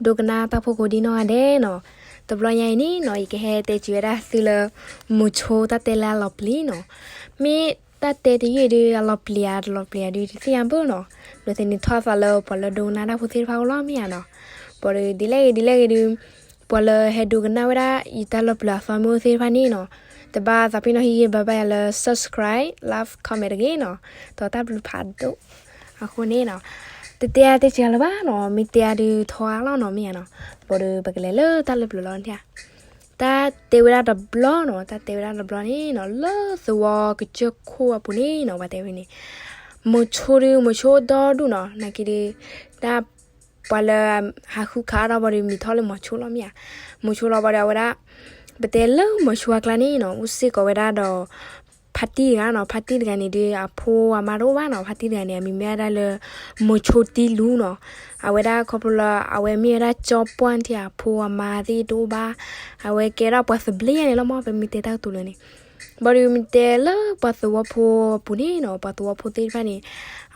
ဒိကနၣ်တၢ်ဖိကိးဒံနီၢ်ဂၤဒဲးနီၤ, တဘျီညါအံၤန့ၣ်နီၤ ယကဟဲတဲစံးဝဲဒၣ်သုလၢ မိၤဆိတၢ်တဲလၢအလီၤပျံၤနီၤ. မ့ၢ်တၢ်တဲတယုၢ်အံၤဒုးအလီၤပျံၤဧါ တလီၤပျံၤဧါဒုး တသ့ၣ်ညါဘၣ်နီၤ. ဒီးသန့ၤထီၣ်အသးလၢပှၤလၢဒိကနၣ်တၢ်ဖိသ့ၣ်တဖၣ်အိၣ်လီၤမ့ၢ်ဧါနီၤ. ဘၣ်ဒီးဒ်လဲၣ်ဂ့ၤဒ်လဲၣ်ဂ့ၤဒုး ပှၤလၢဟဲဒိကနၣ်ဝဲဒၣ် ယတၢ်လီၤပျံၤအသီမ့ၢ်အိၣ်သ့ၣ်တဖၣ်န့ၣ်နီၤ, တဘၣ်သးပ့ၤနီၣ်ဟံၣ်ဂံၢ်ဘါဘၣ်ယၤလၢ subscribe, like, comment တဂ့ၤနီၤ. ဒီးတၢ်ဘျုးဖးဒိၣ်. အဃိန့ၣ်နီၤ တတဲအါတဲစှၤလၢၤဘၣ်နီၤ, မ့ၢ်တဲအါဒုးထီအါလီၤနီၤ မ့ၢ်ဧါနီၤ. ဘၣ်ဒီးပကလဲၤလၢတၢ်လၢပျၢၤလီၤ. တၢ်တဲဝဲဒၣ်တဘျီနီၤ, တၢ်တဲဝဲဒၣ်တဘျီန့ၣ်နီၤ လၢသဝီကစၢၢ်ခိၣ်အပူၤန့ၣ်နီၤ ပှၤတဲဝဲန့ၣ် မိၤဆိဒုး မိၤဆိဒီဒူၣ်နီၤ, နာ်က့ဒုး တၢ်ပှၤလၢဟးဃုခးအီၣ်တၢ်ဘၣ်ဒီး မံၤထီၣ်လၢမိၤဆိလီၤမ့ၢ်ဧါ. မိၤဆိလီၤဘၣ်ဒီးအဝဲဒၣ် ပတဲလၢမိၤဆိအကျါန့ၣ်နီၤ အိၣ်စ့ၢ်ကီးဝဲဒၣ်ဒီး ဖါတံၢ်တဂၤနီၤ, ဖါတံၢ်တဂၤန့ၣ်ဒုး အဖိအမါတအိၣ်ဘၣ်နီၤ, ဖါတံၢ်တဂၤန့ၣ် အမံၤမ့ၢ်ဝဲဒၣ်လၢ မိၤဆိတံလူနီၤ. အဝဲဒၣ်ခီဖျိလၢအဝဲမ့ၢ်ဝဲဒၣ်ကၠီပှၢ်ထံၣ်ဧါ, အဖိအမါသ့ၣ်တအိၣ်ဘၣ်, အဝဲကဲဒၣ်ပှၤသဘျ့ယါန့ၣ်လီၤမ့ၢ် ပမ့ၢ်တဲတၢ်ကတိၤလၢာ်န့ၣ်. ဘၣ်ဒီးမ့ၢ်တဲလၢပှၤသဝီဖိအပူၤန့ၣ်နီၤ ပှၤသဝီဖိသ့ၣ်တဖၣ်န့ၣ်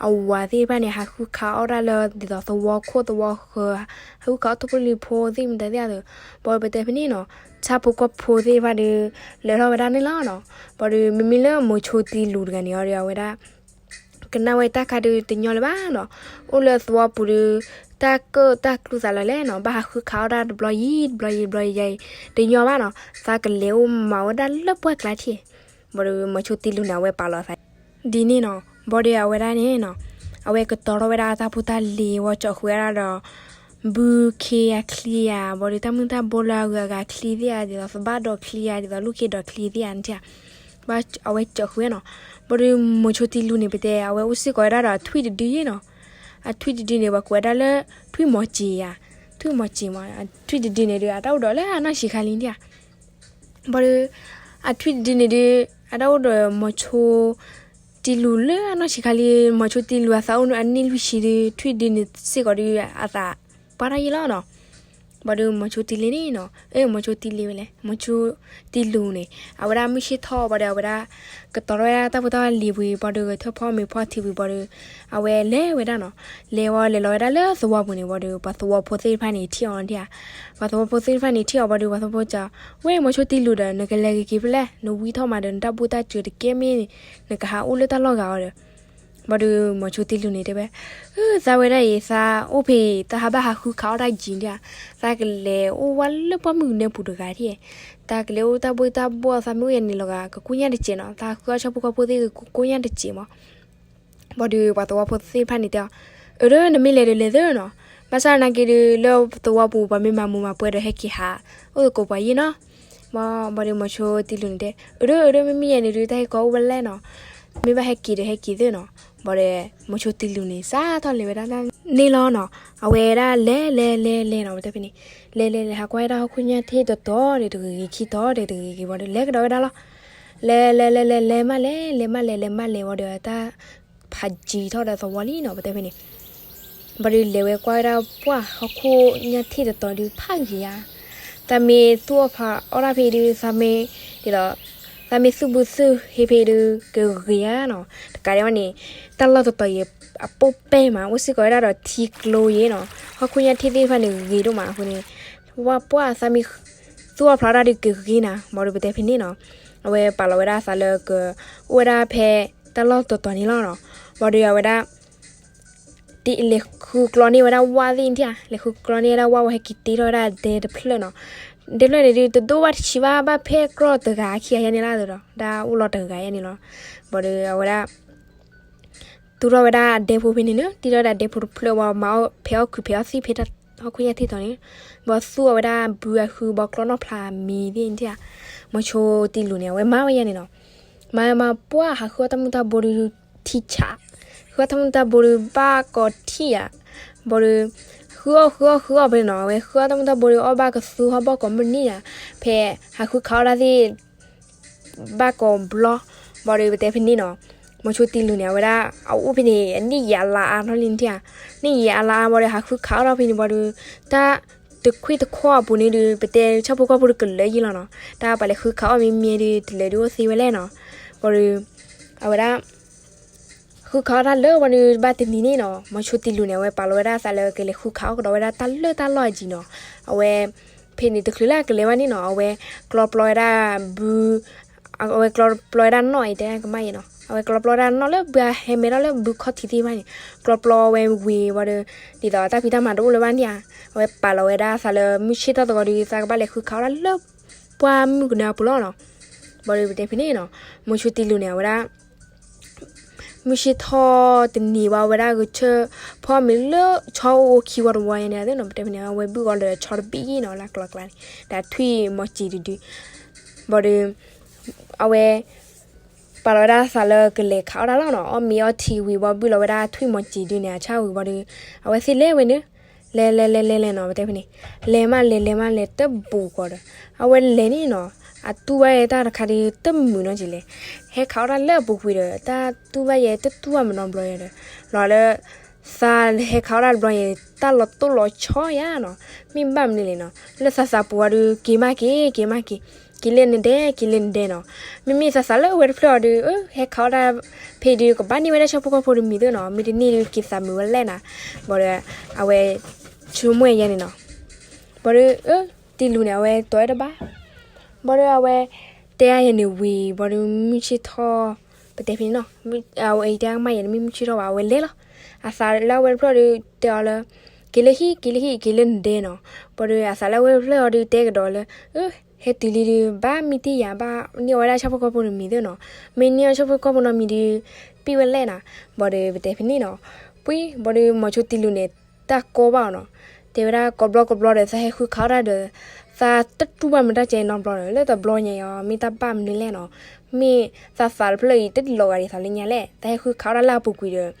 အဝၤသ့ၣ်တဖၣ်န့ၣ် ဟးဃုခးအီၣ်တၢ်လၢဒ်သိးသဝီခိၣ်သဝီဃၢၤ, ဟးဃုခးအီၣ်ထိၣ်ဖိလံၤဖိသ့ၣ်မတၤသ့ၣ်ဧါဒီး ဘၣ်ဒီးပတဲဖဲန့ၣ်နီၤ ဆၣ်ဖိကီၢ်ဖိသ့ၣ်တဖၣ်ဒီး လဲၤထီၣ်ဝဲဒၣ်န့ၣ်လီၤနီၤ. ဘၣ်ဒီးမ့မ့ၢ်လၢမိၤဆိတံလူတဂၤန့ၣ်အီၤဒီး အဝဲဒၣ် ကနၣ်ဝဲတၢ်ခါဒုးတညီလၢၤဘၣ်နီၤ, အိၣ်လၢသဝီပူၤဒီး တၢ်ကၢၣ်တၢ်ကျူသးလီၤလဲၣ်နီၤ, ဘၣ်ဟးဃုခးအီၣ်တၢ်တဘျီယံၤတဘျီယံၤတဘျီယံၤ တညီဘၣ်နီၤ, သးကလဲၤအိၣ်မၤဝဲဒၣ်လၢပှၢ်ကျါထံၣ်. ဘၣ်ဒီးမိၤဆိတံလူန့ၣ် အဝဲပာ်လီၤသး ဒ်န့ၣ်နီၤ. ဘၣ်ဒီးအဝဲဒၣ်န့ၣ်နီၤ အဝဲကတီၤထီၣ်ဝဲဒၣ်တၢ်ဖိတၢ်လံၤဝံၤ ကၠီၣ်ဃုာ်ဝဲဒၣ်ဒီး ဘုခ့အချံဧါ, ဘၣ်ဒီးတၢ်မုၢ်တၢ်ဘိလၢအဂုၤအဂၤချံသ့ၣ်ဧါ, ဒ်သိးသဘၣ်ဒီးချံဧါ, ဒ်သိးလူၢ်ခ့ဒီးချံသ့ၣ်ဧါန့ၣ်ဧါ, ဘၣ်အဝဲကၠီၣ်ဃုာ်ဝဲနီၤ. ဘၣ်ဒီးမိၤဆိတံလူန့ၣ် ပတဲအဝဲအိၣ်စ့ၢ်ကီးဝဲဒၣ်ဒီးအထွံၣ်တဒုယဲနီၤ. အထွံၣ်တဒုန့ၣ် ပှၤကိးဝဲဒၣ်လၢ ထွံၣ်မီၤစ့ၤဧါ, ထွံၣ်မီၤစ့ၤမး, အထွံၣ်တဒုန့ၣ်ဒီး အတၢ်အိၣ်ဒီးလၢအနီၢ်ဆံးခါလံန့ၣ်ဧါ. ဘၣ်ဒီး အထွံၣ်တဒုန့ၣ်ဒီး အတၢ်အိၣ်ဒီးမိၤဆိတံလူလၢအနီၢ်ဆံးခါလံ, မိၤဆိတံလူအသးအိၣ်အနံၣ်လွံၢ်ဆံဒီး ထွံၣ်တဒုန့ၣ်စ့ၢ်ကီးဒီး အသးပှၢ်ထီၣ်ယံာ်လီၤနီၤ. ဘၣ်ဒီးမိၤဆိတံလ့န့ၣ်နီၤ, အ့ မိၤဆိတံလ့ဝဲလဲၣ်, မိၤဆိတံလူန့ၣ် အဝဲဒၣ်မုၢ်ဆ့ၣ်ထီၣ်ဘၣ်ဒီး အဝဲဒၣ် ကတီၤထီၣ်ဝဲဒၣ်တၢ်ဖိတၢ်လံၤဝံၤ ဘၣ်ဒီးဂဲၤထၢၣ်ဖီမ့ၤဖီထံဝံၤဘၣ်ဒီး အဝဲလဲၤဝဲဒၣ်နီၤ. လဲၤဝံၤလဲၤလီၤဝဲဒၣ်လၢသဝီပူၤန့ၣ် ဘၣ်ဒီး ပှၤသဝီဖိသ့ၣ်တဖၣ်န့ၣ် ထံၣ်အီၤဒၣ်ဧါ. ပှၤသဝီဖိသ့ၣ်တဖၣ်န့ၣ် ထံၣ်အီၤဘၣ်ဒီး ပှၤသဝီဖိစံး ဝဲ မိၤဆိတံလူဒီး နကလဲၤဂ့ၤက့ၤဖဲလဲၣ်, နဝံထီၣ်မးဒီး နတၢ်ဘူၣ်တၢ်စၢၤတကဲမ့ၢ် နကဟးအိၣ်လၢတၢ်လီၢ်ဂၤအီၤဒီး ဘၣ်ဒီးမိၤဆိတံလူန့ၣ်တဲဝဲ, အၢ သးဝဲဒၣ်အံၤ သးအိၣ်ဖဲအံၤ သးဟးဘၣ်ဟးဃုခးအီၣ်တၢ်ယံၤဒၣ်ဧါ, သးကလဲၤအိၣ်ဝဲလၢပှၢ်မုၢ်ကနဲပူၤတဂၤထံၣ်, သးကလဲၤအိၣ်တၢ်ဘှ့ၣ်တၢ်ဘှီၣ် သးမ့ၢ်အိၣ်ယဲန့ၣ်လီၤဂာ် ကကိညၢ်တစဲးနီၤ, သးဃုအီၣ်ဆၣ်ဖိကီၢ်ဖိသ့ၣ် ကကိညၢ်တစဲးမး. ဘၣ်ဒီးပှၤသဝီဖိသ့ၣ်တဖၣ်န့ၣ်တဲအီၤ, အၢ ဒီးနမ့ၢ်လဲၤဒီးလဲၤသ့နီၤ, ဘၣ်ဆၣ်နာ်က့ဒီး လၢသဝီပူၤ ပှၤမ့ၢ်မၤမူးမၤပွဲဒီးဟဲက့ၤဟး အိၣ်သကိးပှၤယဲနီၤ. ဘၣ်ဒီးမိၤဆိတံလူန့ၣ်တဲ, အၢ ဒီး အၢ ဒီး မ့မ့ၢ်ယဲန့ၣ်ဒီး တၢ်ဟဲကီအိၣ်ဝဲလဲၣ်နီၤ, မ့ၢ်ဘၣ်ဟဲက့ၤဒီးဟဲက့ၤသ့နီၤ. ဘၣ်ဒီးမိၤဆိတံလူန့ၣ် စးထီၣ်လဲၤဝဲဒၣ်န့ၣ်လီၤနီၤ. အဝဲဒၣ်လဲၤလဲၤလဲၤလဲၤနီၤ ပတဲဖဲန့ၣ်, လဲၤလဲၤလဲၤ ဟးကွၢ်ဝဲဒၣ်ဟီၣ်ခိၣ်ညၣ်ထံၣ်တတီၤဒီးတဂ့ၤဂ့ၤ ခံတီၤဒီးတဂ့ၤဂ့ၤ ဘၣ်ဒီးလဲၤကဒီးဝဲဒၣ်လီၤ. လဲၤလဲၤလဲၤလဲၤလဲၤမးလဲၤ လဲၤမးလဲၤလဲၤမးလဲၤဝံၤဒီး တၢ်ဖးယံၤထီၣ်ဒီးသဝီလံနီၤ ပတဲဖဲန့ၣ်. ဘၣ်ဒီးလဲၤဝဲကွၢ်ဝဲဒၣ်ပှၢ်ဟီၣ်ခိၣ်ညၣ်ထံၣ်တတီၤဒုးဖးဂ့ၤဧါ, သးမ့ၢ်သူၣ်အီၣ်ဖျးအီၣ်တၢ်ဖဲဒုး သးမ့ၢ်ဒ်သိး သးမ့ၢ်သူၣ်ဘုသူၣ်ဟ့ဖဲဒုး ကဂ့ၤဧါနီၤ. တကးဒံးဘၣ်န့ၣ် တၢ်လီၢ်တတီၤအံၤ အပိၢ်ပဲၢ်မး အိၣ်စ့ၢ်ကီးဝဲဒၣ်ဒီးထံကျိယဲနီၤ. ဟီၣ်ခိၣ်ညၣ်ထံၣ်သ့ၣ်တဖၣ်န့ၣ်ဂ့ၤဒိၣ်မးအဃိန့ၣ် ဝဲပှၢ်သးမ့ၢ်သူၣ်အီၣ်ဖျးအီၣ်တၢ်ဒုးကဂ့ၤနၤ ဘၣ်ဒီးပတဲဖဲန့ၣ်နီၤ. အဝဲပာ်လီၤဝဲဒၣ်သးလၢကအိၣ်ဝဲဒၣ်ဖဲတၢ်လီၢ်တတီၤန့ၣ်လီၤနီၤ. ဘၣ်ဒီးအဝဲဒၣ် လဲၤဃုကျီန့ၢ်ဝဲဒၣ်ဝၣ်သ့ၣ်န့ၣ်ဧါ, လဲၤဃုကျီန့ၢ်ဝဲဒၣ်ဝၣ်ဝံၤ ဟဲက့ၤတ့ထီၣ်ဝဲဒၣ်ဒဲတဖျၢၣ်နီၤ. ဒဲတဖျၢၣ်န့ၣ်ဒုး တဒိၣ်ဘၣ်တဆံးဘၣ် ဘၣ်ဖဲကြီတဂၤခံဂၤယဲန့ၣ်လီၤဒီး တၢ်အိၣ်လီၤတဂၤယဲန့ၣ်လီၤ. ဘၣ်ဒီးအဝဲဒၣ် သူၣ်ထီၣ်ဝဲဒၣ်ဒဲဖိဖဲန့ၣ်န့ၣ်, တ့ထီၣ်ဝဲဒၣ်ဒဲဖိတဖျၢၣ်ဝံၤ မၤအီၣ်ဖဲအီၣ်ခုးဖဲအီၣ်သံၣ်ဖဲဟီၣ်ခိၣ်ညၣ်ထံၣ်တတီၤန့ၣ်, ဘၣ်သူၣ်အီၣ်ဝဲဒၣ်ဘုအဃု ဘၣ်ကျီနီၣ်ဖျးမံၤသ့ၣ်န့ၣ်ဧါ. မိၤဆိတံလူန့ၣ် အဝဲမၤဝဲယဲန့ၣ်နီၤ. မၤမၤပှၢ်ဟးဃုအီၣ်တၢ်မုၢ်တၢ်ဘိဒုးထံဆး, ဃုအီၣ်တၢ်မုၢ်တၢ်ဘိဒုးဘၣ်ကိးထံၣ်ဧါ. ဘၣ်ဒီး ဃုအီၣ်ဃုအီၣ်ဃုအီၣ်ဖဲန့ၣ်နီၤ, အဝဲဃုအီၣ်တၢ်မုၢ်တၢ်ဘိဒုးအီၣ်ဘၣ်ကသူဟီၣ်ဘီၣ်ကိးမုၢ်နံၤဧါ, ဖဲဟးဃုခးအီၣ်တၢ်သ့ၣ် ဘၣ်ကိးဘျီ, ဘၣ်ဒီးပတဲဖဲန့ၣ်နီၤ, မိၤဆိတံလူန့ၣ် အဝဲဒၣ်အအိၣ်ဖဲန့ၣ် အနံၣ်ယံာ်အလါအါထီၣ်လံန့ၣ်ဧါ, နံၣ်ယံာ်အလါအါဘၣ်ဒီး ဟးဃုခးအီၣ်ထီၣ်ဖဲန့ၣ်ဘၣ်ဒီး တၢ်တခွံတခွီအပူၤန့ၣ်ဒီး ပတဲဆၣ်ဖိကီၢ်ဖိဒီးကလၢာ်ယံာ်လီၤနီၤ, တၢ်ပှၤလဲၤဃုခးအီၣ်မ့မ့ၢ်ဒီး တလၢာ်ဒုးအိၣ်သ့ဝဲလဲၣ်နီၤ, ဘၣ်ဒီး အဝဲဒၣ် ဃုခးအီၣ်တၢ်လၢဝံၤဒီး ဘၣ်တနံၤန့ၣ်နီၤ, မိၤဆိတံလူန့ၣ် အဝဲပာ်လီၤဝဲဒၣ်အသးလၢကလဲၤဃုခးအီၣ်ကဒီးဝဲဒၣ်တၢ်လၢတၢ်လီၢ်အယံၤနီၤ. အဝဲ ဖဲန့ၣ်တချုးလၢအကလဲၤဘၣ်န့ၣ်နီၤ, အဝဲကျီပျီဝဲဒၣ်ဘု အဝဲကျီပျီဝဲဒၣ်နီၣ်အံၤ တဲကမၣ်ယဲနီၤ, အဝဲကျီပျီဝဲဒၣ်နီၣ်လၢဘုအဟဲမဲထီၣ်လၢဘုခီၣ်ထံးသ့ၣ်တဖၣ်န့ၣ်, ကျီပျီဝဲဝံၤဝံၤဒီး ဒ်သိးတၢ်ဖံးတၢ်မၤတအိၣ်လၢၤဘၣ်န့ၣ်ဧါ, အဝဲပာ်လီၤဝဲဒၣ်အသးလၢမုၢ်ဆ့ၣ်ထီၣ်သဂီၤဒီး သးကဘၣ်လဲၤဃုခးအီၣ်တၢ်လၢပှၢ်မုၢ်ကနၢအပူၤလီၤနီၤ. ဘၣ်ဒီးပတဲဖဲန့ၣ်နီၤ, မိၤဆိတံလူန့ၣ် အဝဲဒၣ် မုၢ်ဆ့ၣ်ထီၣ်တနံၤဘၣ် အဝဲဒၣ်ဂဲၤဆၢဖီမ့ၤလၢဆီအိၣ်အိၣ်ခံဝီတဝီယဲန့ၣ်သ့ၣ်နီၤ, ပတဲဖဲန့ၣ် အဝဲဘုၣ်ဂီၤလၢာ်ဆီတဘ့ၣ်နီၤ လၢကျီကျါန့ၣ်, ဒီးထွံၣ်မိၤစ့ၤတဒု ဘၣ်ဒီး အဝဲ ပာ်လီၤဝဲဒၣ်အသးလၢကလဲၤခးအီၣ်တၢ်လီၤနီၤ, အီၣ်မ့ၤအီထံဝံၤဘၣ် ဘုၣ်လီၤဝဲဒၣ်ထွံၣ်မိၤစ့ၤဒုန့ၣ် အဆၣ်ဝံၤဘၣ်ဒီး အဝဲသ့ၣ်လဲၤဝဲန့ၣ်, လဲၤလဲၤလဲၤလဲၤလဲၤနီၤ ပတဲဖဲန့ၣ်, လဲၤမးလဲၤလဲၤမးလဲၤတဘူးကီးဒီး အဝဲလဲၤန့ၣ်နီၤ, အတူၢ်ဘၣ်ယဲတၢ်တခါဒီးတမုာ်နီတစဲးလဲၣ်, ဟဲခးအီၣ်တၢ်လၢအပူၤကွံာ်ဒီး တၢ်တူၢ်ဘၣ်ယဲတတူၢ်ဘၣ်မးနီတဘျီယဲဒီး လီၤလၢ သးဟဲခးအီၣ်တၢ်တဘျီယဲ တၢ်လီၤတိၢ်လီၤဆီယါနီၤ, မ့ၢ်ဘၣ်မနုၤလဲၣ်နီၤ, လၢသးသးပူၤဝံၤဒီး က့ၤမးက့ၤ က့ၤမးက့ၤ, က့ၤလၢနဒဲ က့ၤလၢနဒဲနီၤ, မ့မ့ၢ်သးသးလၢအဝဲတဖျၢၣ်အီၤဒီး ဟဲခးအီၣ်တၢ်ဖဲဒီး ကဘၣ်န့ၢ်ဝဲဒၣ်ဆၣ်ဖိကီၢ်ဖိတမံၤသ့ၣ်နီၤ, မ့ၢ်တန့ၢ်ဒီးက့ၤသးမုာ်ဝဲလဲၣ်နၤ, ဘၣ်ဒီး အဝဲ ဆိကမိၣ်ယဲန့ၣ်နီၤ, ဘၣ်ဒီး တံလူန့ၣ် အဝဲတီၤဝဲတဘၣ် ဘၣ်ဒီးအဝဲ တဲယဲန့ၣ်ဝံၤ ဘၣ်ဒီးမုၢ်ဆ့ၣ်ထီၣ် ပတဲဖဲန့ၣ်နီၤ, အဝဲတဲကမၣ်ယဲန့ၣ် မ့ၢ်မုၢ်ဆ့ၣ်ထီၣ်ဘၣ် အဝဲလဲၤလီၤ, အသးလၢအဝဲတဖျၢၣ်ဒီးတဲအီၤလၢ က့ၤလၢဟံၣ် က့ၤလၢဟံၣ် က့ၤလၢနဒဲနီၤ, ဘၣ်ဒီးအသးလၢအဝဲတဖျၢၣ်အီၤဒီးတဲကဒီးလၢ ဟဲတုၤလံဒီး ဘၣ်မံတ့ၢ်ယၤ ဘၣ်န့ၢ်အီၣ်ဝဲဒၣ်ဆၣ်ဖိကီၢ်ဖိတမံၤသ့ၣ်နီၤ, မ့ၢ်န့ၢ်အီၣ်ဆၣ်ဖိကီၢ်ဖိနီတမံၤဒီး ပ့ၢ်ဝဲလဲၣ်နၤ, ဘၣ်ဒီးပတဲဖဲန့ၣ်နီၤ, ပှ့ၤ ဘၣ်ဒီးမိၤဆိတံလူန့ၣ် တၢ်ကီဘၣ်အီၤနီၤ, တဲဝဲဒၣ်ကီဘျီကီဘျီဒီး သးဟဲဃုခးအီၣ်တၢ်ဒီး သးတတူၢ်ဘၣ်မတၤစဲနီတဘျီဒီး လၢတဘျီညါအံၤ မ့ၢ်တၢ်ဘၣ်မနုၤလဲၣ်နီၤ, မ့ၢ်သးသးတဖျၢၣ်အံၤ တလီၤဂာ်ဒ်သိးလၢညါလဲၣ်, သးဟဲဃုခးအီၣ်တၢ်လၢအပူၤကွံာ်ဒီး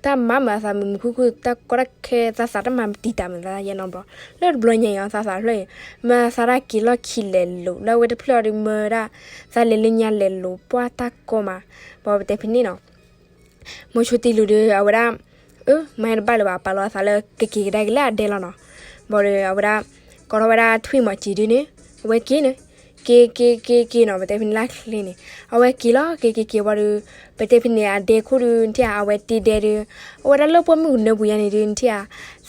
တၢ်မၤမုာ်အသးမုာ်မုာ်ခုၣ်ခုၣ် တၢ်ကီတၢ်ခဲ သးသးတမၤတံာ်တာ်မုာ်သးယဲနီတဘျီ, လၢတဘျီညါအံၤ သးသးတဖျၢၣ်အံၤ မၤသးတၢ်က့ၤလီၢ်ခံလဲၤလိၤ လၢအဝဲတဖျၢၣ်အီၤဒီးမၢဝဲဒၣ် သးလဲၤလၢညါလဲၤလိၤ ပှၢ်တၢ်ကီမး, ဘၣ်ပတဲဖဲန့ၣ်နီၤ မိၤဆိတံလူဒီး အဝဲဒၣ် အၢ မၤတဘၣ်လၢၤဘၣ် ပာ်လီၤအသးလၢကက့ၤကဒါက့ၤလၢအဒဲလီၤနီၤ, ဘၣ်ဒီးအဝဲဒၣ် ကိးထီၣ်ဝဲဒၣ်ထွံၣ်မိၤစ့ၤဒုန့ၣ် အဝဲက့ၤန့ၣ် က့ၤက့ၤက့ၤက့ၤနီၤ ပတဲဖဲန့ၣ်လၢချ့န့ၣ် အဝဲက့ၤလီၤ က့ၤက့ၤက့ၤဝံၤဒီး ပတဲဖဲန့ၣ် အဒဲခိၣ်ဒုနထံၣ်ဧါ အဝဲတ့ဒဲဒု အဝဲဒၣ်လၢပှၢ်မုၢ်ကနၢပူၤယါန့ၣ်ဒုနထံၣ်ဧါ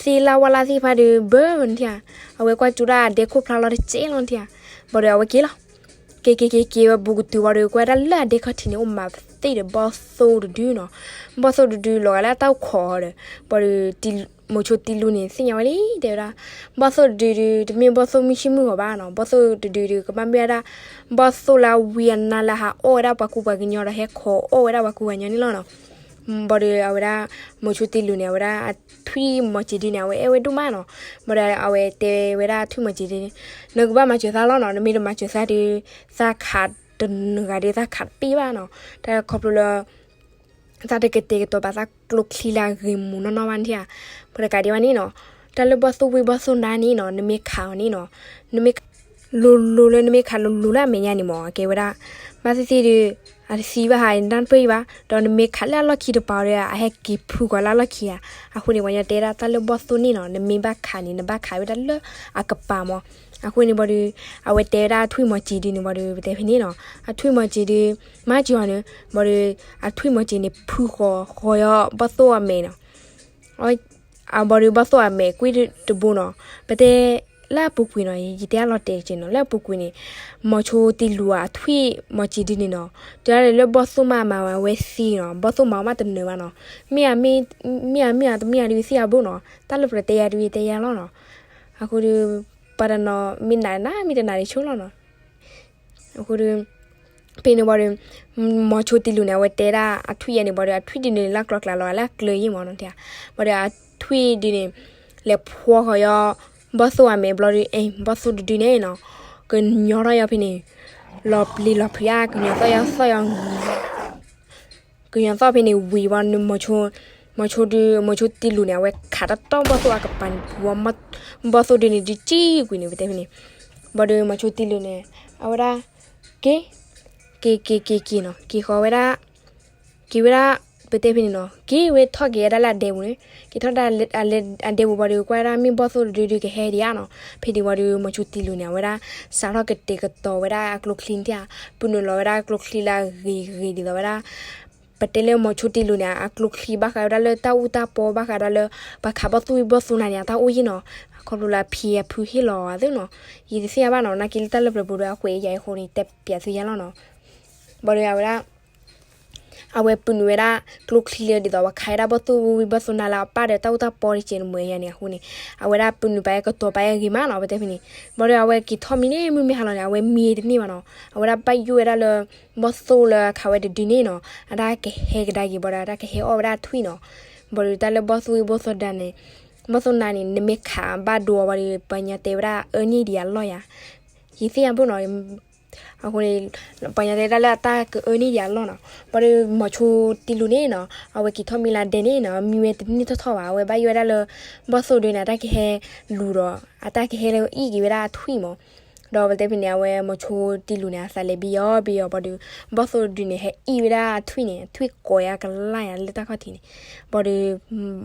သ့လၢဝါလၢသ့ၣ်တဖၣ်ဒု ဘၢနထံၣ်ဧါ အဝဲကွၢ်ကၠူဒၣ်အဒဲခိၣ်ဖျါလီၤတစဲးလီၤနထံၣ်ဧါ, ဘၣ်ဒီးအဝဲက့ၤလီၤ က့ၤက့ၤက့ၤက့ၤဝဲဘူးကတုၤဝံၤဒီး ကွၢ်ဒၣ်လၢအဒဲခီၣ်ထံးန့ၣ် အိၣ်မးသ့ၣ်ဒီးဘီၣ်သိၣ်တဒုနီၤ, ဘီၣ်သိၣ်တဒုလီၤဂာ်လၢတၢ်အိၣ်ခိးဒီး ဘၣ်ဒီး မိၤဆိတံလူန့ၣ် သ့ၣ်ညါဝဲလံ တဲဝဲဒၣ် ဘီၣ်သိၣ်တဒုဒု တမ့ၢ်ဘီၣ်သိၣ်မုၢ်ဆ့ၣ်မုၢ်ဂီၤဘၣ်နီၤ, ဘီၣ်သိၣ်တဒုဒု ကဘၣ်မ့ၢ်ဝဲဒၣ် ဘီၣ်သိၣ်လၢဝံအနါလၢဟးအီၣ်ဝဲဒၣ်ပှၤကူပှၤကညီဒီး ဟဲခိးအီၣ်ဝဲဒၣ်ပှၤကူပှၤကညီန့ၣ်လီၤနီၤ. ဘၣ်ဒီးအဝဲဒၣ် မိၤဆိတံလူန့ၣ် အဝဲဒၣ်အထွံၣ်မိၤစ့ၤဒုန့ၣ် အဝဲအဲၣ်ဝဲဒိၣ်မးနီၤ, ဘၣ်ဒီးအဝဲတဲဝဲဒၣ်ထွံၣ်မိၤစ့ၤဒုန့ၣ် နကဘၣ်မၤစၢၤသးလီၤနီၤ, နမ့ၢ်တမၤစၢၤသးဒီး သးခးတနဂၤဒီး သးခးတပ့ၢ်ဘၣ်နီၤ, တၢ်ခီဖျိလၢ သးတကတဲာ်ကတီၤဘၣ်သးကျိချံလၢအဂ့ၤမူးနီၢ်နီၢ်ဘၣ်နထံၣ်ဧါ, ပှၤတကးဒံးဘၣ်န့ၣ်နီၤ, တၢ်လၢဘီၣ်သိၣ်ဝံဘီၣ်သိၣ်နါန့ၣ်နီၤ နမ့ၢ်ခးအီၤန့ၣ်နီၤ, နမ့ၢ်ခး လိၤလိၤလၢနမ့ၢ်ခးလိၤလိၤလၢအမဲာ်ညါန့ၣ်မး အကဲဝဲဒၣ် ဘၣ်သ့ၣ်သ့ၣ်ဒီး အတသံဘၣ်ဟးတၢ်တပၢၢ်အံၤဘၣ်, ဒီးနမ့ၢ်ခးလၢအလီၢ်ခံတပၤဒီး အဟဲက့ၤဖုဃီၤလၢအလီၢ်ခံဧါ, အဃိန့ၣ် ပှၤညီတဲဒၣ်တၢ်လၢဘီၣ်သိၣ်န့ၣ်နီၤ နမ့ၢ်ဘၣ်ခးန့ၣ် နဘၣ်ခးဝဲဒၣ်လၢအကပၤမး, အဃိန့ၣ်ဘၣ်ဒီး အဝဲတဲဝဲဒၣ်အထွံၣ်မိၤစ့ၤဒုန့ၣ်ဘၣ်ဒီး ပတဲဖဲန့ၣ်နီၤ အထွံၣ်မိၤစ့ၤဒု မၤစၢၤအီၤန့ၣ် ဘၣ်ဒီး အထွံၣ်မိၤစ့ၤန့ၣ် ဖုဃီၤဃီၤယီၤဘီၣ်သိၣ်အမဲာ်နီၤ အဘီဒီးဘီၣ်သိၣ်အမဲာ်ကွံတဘိနီၤ, ပတဲလၢအပူၤကွံာ်နီၤ ယတဲအလီၤတဲာ်က့နီၤ လၢအပူၤကွံာ်န့ၣ် မိၤဆိတံလူအထွံၣ်မိၤစ့ၤဒုန့ၣ်နီၤ တုၤဒၣ်လဲာ်လၢဘီၣ်သိၣ်မးမၤဝဲသံနီၤ ဘီၣ်သိၣ်မၤအီၤမးတနၢၤဘၣ်နီၤ, မ့ၢ်ဧါ မ့ၢ်ဧါ တမ့ၢ်ဧါဒုးသ့ၣ်အဘိနီၤ တၢ်လၢပတတဲယၤဒုးယတဲယၤလီၤနီၤ, အဃိဒီး ပှၤတနီၤမ့ၢ်နာ်နၤမ့ၢ်တနာ်ဒုးဆိလီၤနီၤ အဃိဒီး ဖဲန့ၣ်ဘၣ်ဒီး မိၤဆိတံလူန့ၣ် အဝဲတဲဒၣ်အထွံၣ်ယဲန့ၣ်ဘၣ်ဒီး အထွံၣ်ဒုန့ၣ် လၢကျီကျါလီၤ လၢအကျၢၤယံမးနီၤ ဘၣ်ဒီးအထွံၣ်ဒုန့ၣ် လဲၤဖှီဃီၤယီၤ ဘီၣ်သိၣ်အမဲာ်ဘျီဒီး အဲ ဘီၣ်သိၣ်တဒုန့ၣ်နီၤ ကညီထီၣ်ယီၤဖဲန့ၣ် လီၤပျံၤလီၤဖုးအါ ကညီသီၣ်ယီၤသီၣ်ယီၤ ကညီသီၣ်ဖဲန့ၣ်ဝံၤဘၣ်န့ၣ် မိၤဆိဒု မိၤဆိတံလူန့ၣ် အဝဲခးတၢ်တီၢ်ဘီၣ်သိၣ်အကပၤန့ၣ် ဘီၣ်သိၣ်ဒုန့ၣ် ဒုးကံကွံာ်န့ၣ် ပတဲဖဲန့ၣ် ဘၣ်ဒီးမိၤဆိတံလူန့ၣ် အဝဲဒၣ် က့ၤ က့ၤက့ၤက့ၤက့ၤနီၤ က့ၤဃီၤဝဲဒၣ် က့ၤဝဲဒၣ် ပတဲဖဲန့ၣ်နီၤ က့ၤဝဲထီၣ်က့ၤဝဲဒၣ်လၢအဒဲပူၤန့ၣ် က့ၤထီၣ်ဒၣ်လၢအဒဲပူၤဘၣ်ဒီး ကွၢ်ဝဲဒၣ်မ့ၢ်ဘီၣ်သိၣ်တဒုဒုကဟဲဒံးဧါနီၤ ဖဲန့ၣ်ဝံၤဒီး မိၤဆိတံလူန့ၣ် အဝဲဒၣ် စးထီၣ်ကတဲာ်ကတီၤဝဲဒၣ်အကျိချံန့ၣ်ဧါ ပုၢ်နုာ်လီၤဝဲဒၣ်ကျိချံလၢအဂ့ၤဂ့ၤဒ်သိးဝဲဒၣ် ပတဲလၢမိၤဆိတံလူန့ၣ် အကျိချံဘၣ်ဃးဝဲဒၣ်လၢတၢ်အူတၢ်ပီ ဘၣ်ဃးဒၣ်လၢ ပှၤခးဘီၣ်သိၣ်ဝံၣ်ဘီၣ်သိၣ်နၤန့ၣ် အတၢ်အိၣ်ယ့ၢ်နီၤ, ခီဖျိလၢအဖံအဖုဟ့ၣ်လီၤအီၤသ့နီၤ, ယတသ့ၣ်ညါဘၣ်နီၤ, နာ်က့လၢတၢ်လၢပျၢၤပူၤဒီးအကွဲးယၤအဃိန့ၣ် တဲပၠးသုယါလီၤနီၤ. ဘၣ်ဒီးအဝဲဒၣ် အဝဲပုၢ်နုာ်ဝဲဒၣ် ကျိချံလၢဒ်သိးပှၤခးဝဲဒၣ်ဘီၣ်သိၣ်ဝံၣ်ဘီၣ်သိၣ်နၤလၢအပၢ်ဒီး တၢ်အူတၢ်ပီတကဲးနမဲာ်ညါန့ၣ်အဃိန့ၣ်, အဝဲဒၣ်ပုၢ်နုာ်ပာ်ကတီၤပာ်ဂ့ၤမးနီၤ, ပတဲဖဲန့ၣ်. ဘၣ်ဒီးအဝဲက့ၤထီၣ်မံန့ၣ် မုၢ်မ့ၢ်ဟါလီၤန့ၣ် အဝဲမံတန့ၢ်ဘၣ်နီၤ, အဝဲဒၣ်ဘၣ်ယိၣ်ဝဲဒၣ်လၢ ဘီၣ်သိၣ်လၢအခးဝဲတဒုန့ၣ်နီၤ, အတၢ်ကဟဲကဒါက့ၤ ဘၣ်ဒီးအတၢ်ကဟဲအီၣ်ဝဲဒၣ်ထွံၣ်နီၤ. ဘၣ်ဒီးတၢ်လၢဘီၣ်သိၣ်ဝံၣ်ဘီၣ်သိၣ်နၤန့ၣ်, ဘီၣ်သိၣ်နၤန့ၣ် နမ့ၢ်ခးဘၣ်ဒိအီၤဘၣ်ဒီး ပှၤကညီတဲဝဲဒၣ်အၢန့ၢ်ဒံးအလီၢ်ယါ, ယသ့ၣ်ညါဘၣ်နီၤ. အဃိန့ၣ် ပှၤကညီတဲဒၣ်လၢအတၢ်ကအၢန့ၢ်ဒံးအလီၢ်နီၤ. ဘၣ်ဒီးမိၤဆိတံလူန့ၣ်နီၤ, အဝဲက့ၤထီၣ်မံလၢဒဲန့ၣ်နီၤ, မံဝဲတန့ၢ်ထီၣ်ထီၣ်ဘၣ်, အဝဲဘၣ်ယိၣ်ဝဲဒၣ်လၢ ဘီၣ်သိၣ်ဒုန့ၣ် အတၢ်ကဟဲလူၤဒီး အတၢ်ကဟဲလၢအံၣ်က့ၤဝဲဒၣ်အထွံၣ်မး. ဒီးပတဲဖဲန့ၣ် အဝဲမိၤဆိတံလူန့ၣ် အသးလဲၤဘံယီဘံယီ ဘၣ်ဒီး ဘီၣ်သိၣ်ဒုန့ၣ် ဟဲအံၣ်ဝဲဒၣ်အထွံၣ်န့ၣ် ထွံၣ်ကိးယါကလၢ်ယါလၢတၢ်ခီၣ်ထံးန့ၣ်. ဘၣ်ဒီး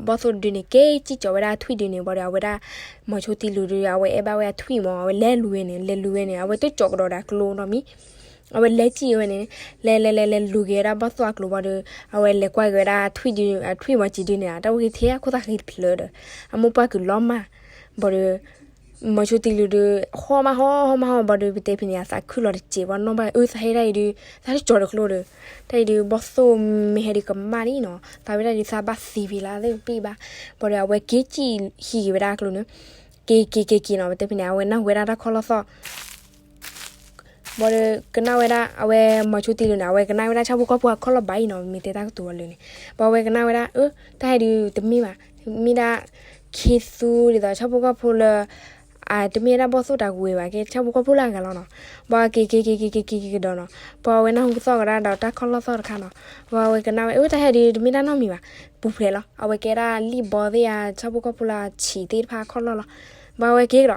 ဘီၣ်သိၣ်ဒုန့ၣ် က့ၤစံၣ်ကၠီၤဝဲဒၣ်ထွံၣ်ဒုန့ၣ်, ဘၣ်ဒီးအဝဲဒၣ် မိၤဆိတံလူဒီး အဝဲအဲၣ်ဘၣ်ဝဲအထွံၣ်မး, အဝဲလဲၤလူၤဝဲန့ၣ် လဲၤလူၤဝဲန့ၣ် အဝဲတကၠီၤကဒီးဒီးအကျိနီတမံၤ, အဝဲလဲၤစံၣ်ဝဲန့ၣ်, လဲၤလဲၤလဲၤလဲၤလူၤက့ၤဝဲဒၣ်ဘီၣ်သိၣ်အကျိၤ ဘၣ်ဒီး အဝဲလဲၤကွၢ်က့ၤဝဲဒၣ်ထွံၣ်ဒု, ထွံၣ်မီၤစံၤဒုန့ၣ် တၢ်အိၣ်က့ၤထဲအခိၣ်သၣ်ဃံတဖျၢၣ်ဒီး အမိၢ်ပှၢ်ကုာ်လီၤမၢ်, ဘၣ်ဒီး မိၤဆိတံလူဒီး ဟီၣ်မးဟီၣ် ဟီၣ်မးဟီၣ် ဘၣ်ဒီး ပတဲဖဲန့ၣ် အသးခုလီၤတစဲး ဘၣ်နီၣ်ဘၣ် အၢ သးဟဲဒၣ်အံၤဒုး သးတကၠီၤတကျိဒီး တၢ်အံၤဒုး ဘီၣ်သိၣ်မ့ၢ်ဟဲဒုးကမၣ်လံနီၤ, သးဝဲဒၣ်ဒုး သးဘၣ်သံဖဲလၢသ့ၣ်ပ့ၢ်ဘၣ်, ဘၣ်ဒီး အဝဲက့ၤစံၣ်ဟံးက့ၤဝဲဒၣ်အကျိၤန့ၣ်, က့ၤက့ၤက့ၤက့ၤနီၤ, ပတဲဖဲန့ၣ် အဝဲနၢ်ဟူဝဲဒၣ်တၢ်ခီၣ်လီၢ်သီၣ် ဘၣ်ဒီးကနၣ်ဝဲဒၣ် အဝဲမိၤဆိတံလူန့ၣ် အဝဲကနၣ်ဝဲဒၣ်ဆၣ်ဖိကီၢ်ဖိအခီၣ်လီၢ်ဘၣ်အံၤနီၤ, မ့ၢ်တဲတၢ်ကတိၤအီၤလၢာ်န့ၣ်, ဘၣ်အဝဲကနၣ်ဝဲဒၣ် အၢ တၢ်ဟဲဒုးတမ့ၢ်ဘၣ်, မ့ၢ်ဒၣ် ခ့သူဒ်သိးဆၣ်ဖိကီၢ်ဖိလၢ အတမ့ၢ်ဒၣ်ဘီၣ်သိၣ်တၢ်ကွဲးဘၣ် ကဲဆၣ်ဖိကီၢ်ဖိလၢအဂၤလီၤနီၤ, ဘၣ်က့ၤက့ၤက့ၤက့ၤက့ၤက့ၤကဒီးနီၤ, ဘၣ်အဝဲနၢ်ဟူသီၣ်ကဒါဒီးတၢ်ခီၣ်လီၢ်သီၣ်တခါနီၤ, ဘၣ်အဝဲကနၣ်ဝဲ အၢ တၢ်ဟဲဒုးတမ့ၢ်တၢ်နီတမံၤဘၣ်, ပူၤဖျဲးလီၤ, အဝဲကဲဒၣ်လံၣ်ဘီသ့ၣ်ဧါ ဆၣ်ဖိကီၢ်ဖိလၢအဆံးသ့ၣ်တဖၣ်အခီၣ်လီၢ်လီၤ, ဘၣ်အဝဲက့ၤက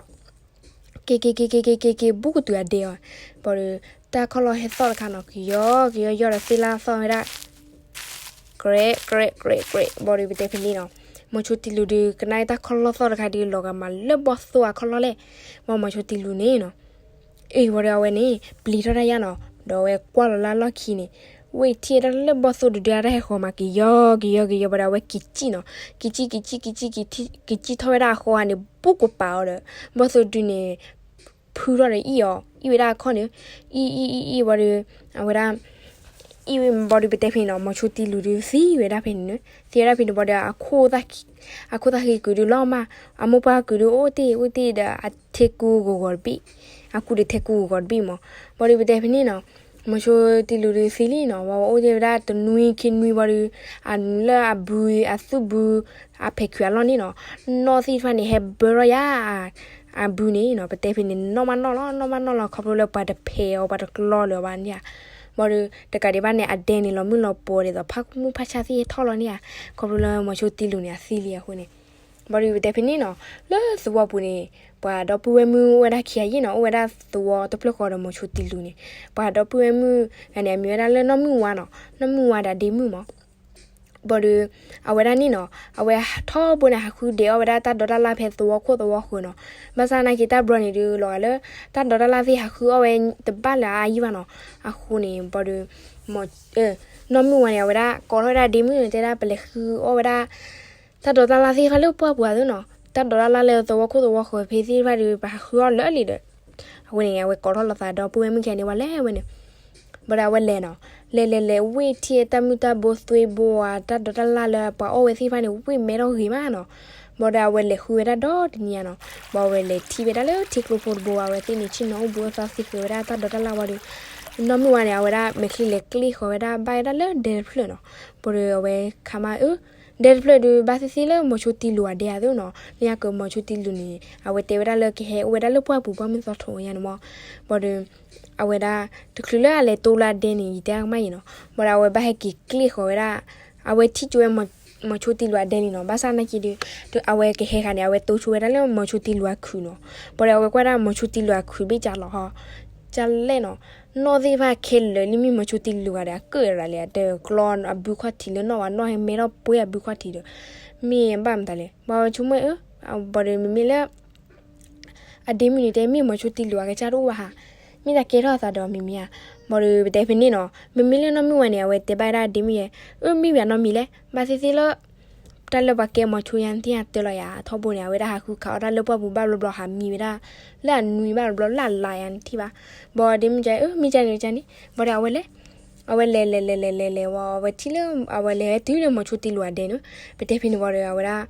ဒီး က့ၤက့ၤက့ၤက့ၤက့ၤက့ၤက့ၤ ဘူးကတုၤအဒဲအီၤ, ဘၣ်ဒီး တၢ်ခီၣ်လီၢ်ဟဲသီၣ်တခါနီၤ ကယီကယီယီဒီးသ့ၣ်လၢသီၣ်ဝဲဒၣ် ကြဲးကြဲးကြဲးကြဲး ဘၣ်ဒီးပတဲဖဲန့ၣ်နီၤ, မိၤဆိတံလူဒီး ကနၣ်တၢ်ခီၣ်လီၢ်သီၣ်တခါဒီး လီၤဂာ်မးလၢဘီၣ်သိၣ်အခီၣ်လီၢ်လဲၣ်, ဘၣ်မိၤဆိတံလူန့ၣ်နီၤ အ့ၣ် ဘၣ်ဒီးအဝဲန့ၣ် ပျံၤထီၣ်တၢ်ယါနီၤ, ဒီးအဝဲကွၢ်လီၤလၢအလီၢ်ခံန့ၣ်, ဝ့ၢ်ထံၣ်တၢ်လၢဘီၣ်သိၣ်ဒုဒုအတၢ်ဟဲဃီၤမး ကယီကယီကယီ ဘၣ်ဒီးအဝဲက့ၤစံၣ်နီၤ, က့ၤစံၣ်က့ၤစံၣ်က့ၤစံၣ်က့ၤစံၣ်ထီၣ်ဝဲဒၣ်အဃီဂၤန့ၣ် ဘူးကပာ်အီၤဒီး ဘီၣ်သိၣ်ဒုန့ၣ် ဖုထီၣ်ဒီးအံၣ်အီၤ အံၣ်ဝဲဒၣ်အခီၣ်န့ၣ်, အံၣ်အံၣ်အံၣ်အံၣ် ဘၣ်ဒီး အဝဲဒၣ် အံၣ်ဝဲ ဘၣ်ဒီးပတဲဖဲန့ၣ်နီၤ မိၤဆိတံလူဒီးသံဝဲဒၣ်ဖဲန့ၣ်န့ၣ်, သံဝဲဒၣ်ဖဲန့ၣ် ဘၣ်ဒီး အခိၣ်သၣ်ဃံကုာ်ဒုးလီၤမး, အမိၢ်ပှၢ်ကုာ်ဒုးအိၣ်တ့ၢ်အိၣ်တ့ၢ်ဒီး အထဲကူဂီၤဂီၤတဘ့ၣ်, အကူဒီးထဲကူဂီၤဂီၤတဘ့ၣ်မး, ဘၣ်ဒီးပတဲဖဲန့ၣ်နီၤ, မိၤဆိတံလူဒီးသံလံနီၤ, ဘၣ်အိၣ်တ့ၢ်ဝဲဒၣ်တနွံခံနွံ ဘၣ်ဒီး အနုာ်လၢအဘု အသူၣ်ဘု အဖဲးခုးအလီၢ်န့ၣ်နီၤ, နီၣ်သ့ၣ်တဖၣ်န့ၣ် ဟဲဘၢထီၣ်ယါ အဘုန့ၣ်နီၤ, ပတဲဖဲန့ၣ် နီၣ်မးနီၣ်လီၤ နီၣ်မးနီၣ်လီၤ ခီဖျိလၢပှၤတဖဲးအီၤ ပှၤတကျီလၢၤအီၤဘၣ်န့ၣ်ဧါ, ဘၣ်ဒီး တကးဒံးဘၣ်န့ၣ် အဒဲန့ၣ် လီၤမုၢ်လီၤပှီၤဒ်သိး ဖးမုၢ်ဖးဆါသ့ၣ်ဟဲထီၣ်လီၤန့ၣ်ဧါ, ခီဖျိလၢမိၤဆိတံလူန့ၣ် အသံလံအဃိန့ၣ်, ဘၣ်ဒီးပတဲဖဲန့ၣ်နီၤ, လၢသဝီပူၤန့ၣ် ပှၤဒီပုၢ်ဝဲၢ်မုၣ်အိၣ်ဝဲဒၣ်ခံဂၤယ့ၣ်နီၤ, အိၣ်ဝဲဒၣ်သဝီတဖျၢၣ်ဃီဒီးမိၤဆိတံလူန့ၣ်, ပှၤဒီပုၢ်ဝဲၢ်မုၣ်ဂၤန့ၣ် အမံၤဝဲဒၣ်လၢနီၢ်မုၢ်ဝါနီၤ, နီၢ်မုၢ်ဝါဒီးဒ့မုၣ်မး ဘၣ်ဒီး အဝဲဒၣ်န့ၣ်နီၤ, အဝဲထီဘိန့ၣ် ဟးဃုဒဲးအီၣ်ဝဲဒၣ်တၢ်ဒိးတၢ်လၣ်ဖဲသဝီခိၣ်သဝီဃၢၤနီၤ, ဘၣ်ဆၣ်နာ်က့တၢ်ဘျီန့ၣ်ဒုး လီၤဂာ်လၢ တၢ်ဒိးတၢ်လၣ်သ့ၣ်ဟးဃုအီၣ်ဝဲတဘၣ်လၢၤအါယံၣ်ဘၣ်နီၤ, အဃိန့ၣ် ဘၣ်ဒီး နီၢ်မုၢ်ဝါန့ၣ် အဝဲဒၣ်ကိးထီၣ်ဝဲဒၣ်ဒ့မုၣ်န့ၣ် တဲဒၣ်ပလဲၤဃုအီၣ်ဝဲဒၣ် တၢ်ဒိးတၢ်လၣ်သ့ၣ်တဖၣ်လၢပှၢ်ပူၤအသိးနီၤ, တၢ်ဒိးတၢ်လၣ်လၢသဝီခိၣ်သဝီဃၢၤဖဲသ့ၣ်တဖၣ်ဒီး ပဟးဃုအီၣ်လၢာ်လံဒီး, အဃိန့ၣ် အဝဲကိးထီၣ်လိာ်သးဒီပုၢ်ဝဲၢ်မုၣ်ခံဂၤန့ၣ် ဝဲလဲၤဝဲန့ၣ် ဘၣ်ဒီးအဝဲလဲၤနီၤ, လဲၤလဲၤလဲၤ ဝ့ၢ်ထံၣ်တၢ်မုၢ်တၢ်ဘိသွ့ဘိဧါ တၢ်ဒိးတၢ်လၣ်လၢပှၤအီၣ်ဝဲသ့ၣ်တဖၣ်န့ၣ် ဝ့ၢ်မဲထီၣ်ဂ့ၤမးနီၤ, ဘၣ်ဒီးအဝဲလဲၤဃုဝဲဒၣ်ဒီတနံၤဧါနီၤ, ဘၣ်အဝဲလဲၤထံၣ်ဝဲဒၣ်လၢထံကျိဖိတဘိ အဝဲသ့ၣ်န့ၣ်ဆ့ၣ်နီၤအိၣ်ဘှံးအိၣ်သါသ့ဃဲၤဝဲဒၣ်တၢ်ဒိးတၢ်လၣ်ဝံၤဒီး, နီၢ်မုၢ်ဝါန့ၣ် အဝဲဒၣ်မဲာ်ချံလဲၤကျ့ၣ်ဃီၤဝဲဒၣ်ဘၣ်ဝဲဒၣ်လၢဒဲတဖျၢၣ်နီၤ, ဘၣ်ဒီးအဝဲခါမးအၢ ဒဲတဖျၢၣ်ဒုး ဘၣ်သ့ၣ်သ့ၣ်လၢမိၤဆိတံလူအဒဲအသိးနီၤ, လၢညါကမိၤဆိတံလူန့ၣ် အဝဲတဲဝဲဒၣ်လၢကဟဲအိၣ်ဝဲဒၣ်လၢပှၢ်ပူၤ ပှၢ်မုၢ်သီထိးညါန့ၣ်မး, ဘၣ်ဒီး အဝဲဒၣ် တချုးလၢအလဲၤတိလၢအဒဲန့ၣ် ယတဲအကမၣ်ယဲနီၤ, ဘၣ်ဒီးအဝဲဘၣ်ဟဲက့ၤကျ့ၣ်ဃီၤဝဲဒၣ်, အဝဲထံၣ်ကၠိဝဲ မိၤဆိတံလူအဒဲန့ၣ်နီၤ, ဘၣ်ဆၣ်နာ်က့ဒီး အဝဲကဟဲဃာ်န့ၣ် အဝဲတိကၠိဝဲဒၣ်လၢမိၤဆိတံလူအခုးနီၤ, ဘၣ်ဒီးအဝဲကွၢ်ဒၣ်မိၤဆိတံလူအခုးဘ့ၣ်ကၢ်လီၤဟီ ကၢ်လဲၣ်နီၤ, နီၣ်သ့ၣ်တဖၣ်ခဲလၢာ်လံ မ့ၢ်မိၤဆိတံလူဂၤဒီး အကၢၣ်ရၤလံ အတကျီအဘုခီၣ်ထံးလၢနီၣ်ဘၣ် နီၣ်ဟဲမဲထီၣ်ပှဲၤအဘုခီၣ်ထံးဒီး, မ့ၢ်ဘၣ်မတၤလဲၣ် ဘၣ်ဝဲဆိကမိၣ်အၢ, ဘၣ်ဒီးမ့မ့ၢ်လၢ အဒ့မုၣ်န့ၣ်တဲ မ့ၢ်မိၤဆိတံလူအကစၢ်တအိၣ်ဘၣ်ဟါ, မ့ၢ်တၢ်ကဲထီၣ်အသးဒီးမံၤမံၤဧါ. ဘၣ်ဒီးပတဲဖဲန့ၣ်နီၤ, မ့မ့ၢ်လၢနီၢ်မုၢ်ဝါန့ၣ် အဝဲတဲဘၣ်ဝဲဒၣ်ဒ့မုၣ်ယဲ, အၢ မ့ၢ်ဝံၤနီတမံၤလဲၣ်, ဘၣ်သ့ၣ်သ့ၣ်လၢ တၢ်လၢပှၤကဲမိၤဆိယါ နသ့ၣ်ညါတၢ်လီၤယါ ထီဘိန့ၣ် အဝဲဒၣ်ဟးဃုခးအီၣ်တၢ်လၢပှၢ်ပူၤဘၣ်ဘျီဘျီ ဟးမံဝဲဒၣ် လၢအနွံဘၣ်ဘျီဘျီလၢအလါယါ နထံၣ်ဘၣ်. ဘၣ်ဒီးဒ့မုၣ်ကဲ အၢ မ့ၢ်ကဲန့ၣ်ကဲန့ၣ်, ဘၣ်ဒီးအဝဲလဲၤ အဝဲလဲၤလဲၤလဲၤလဲၤလဲၤလဲၤဝဲ အဝဲထံၣ်လၢ အဝဲလဲၤဟဲတုၤလၢမိၤဆိတံလူအဒဲန့ၣ်, ပတဲဖဲန့ၣ်ဘၣ်ဒီး အဝဲဒၣ်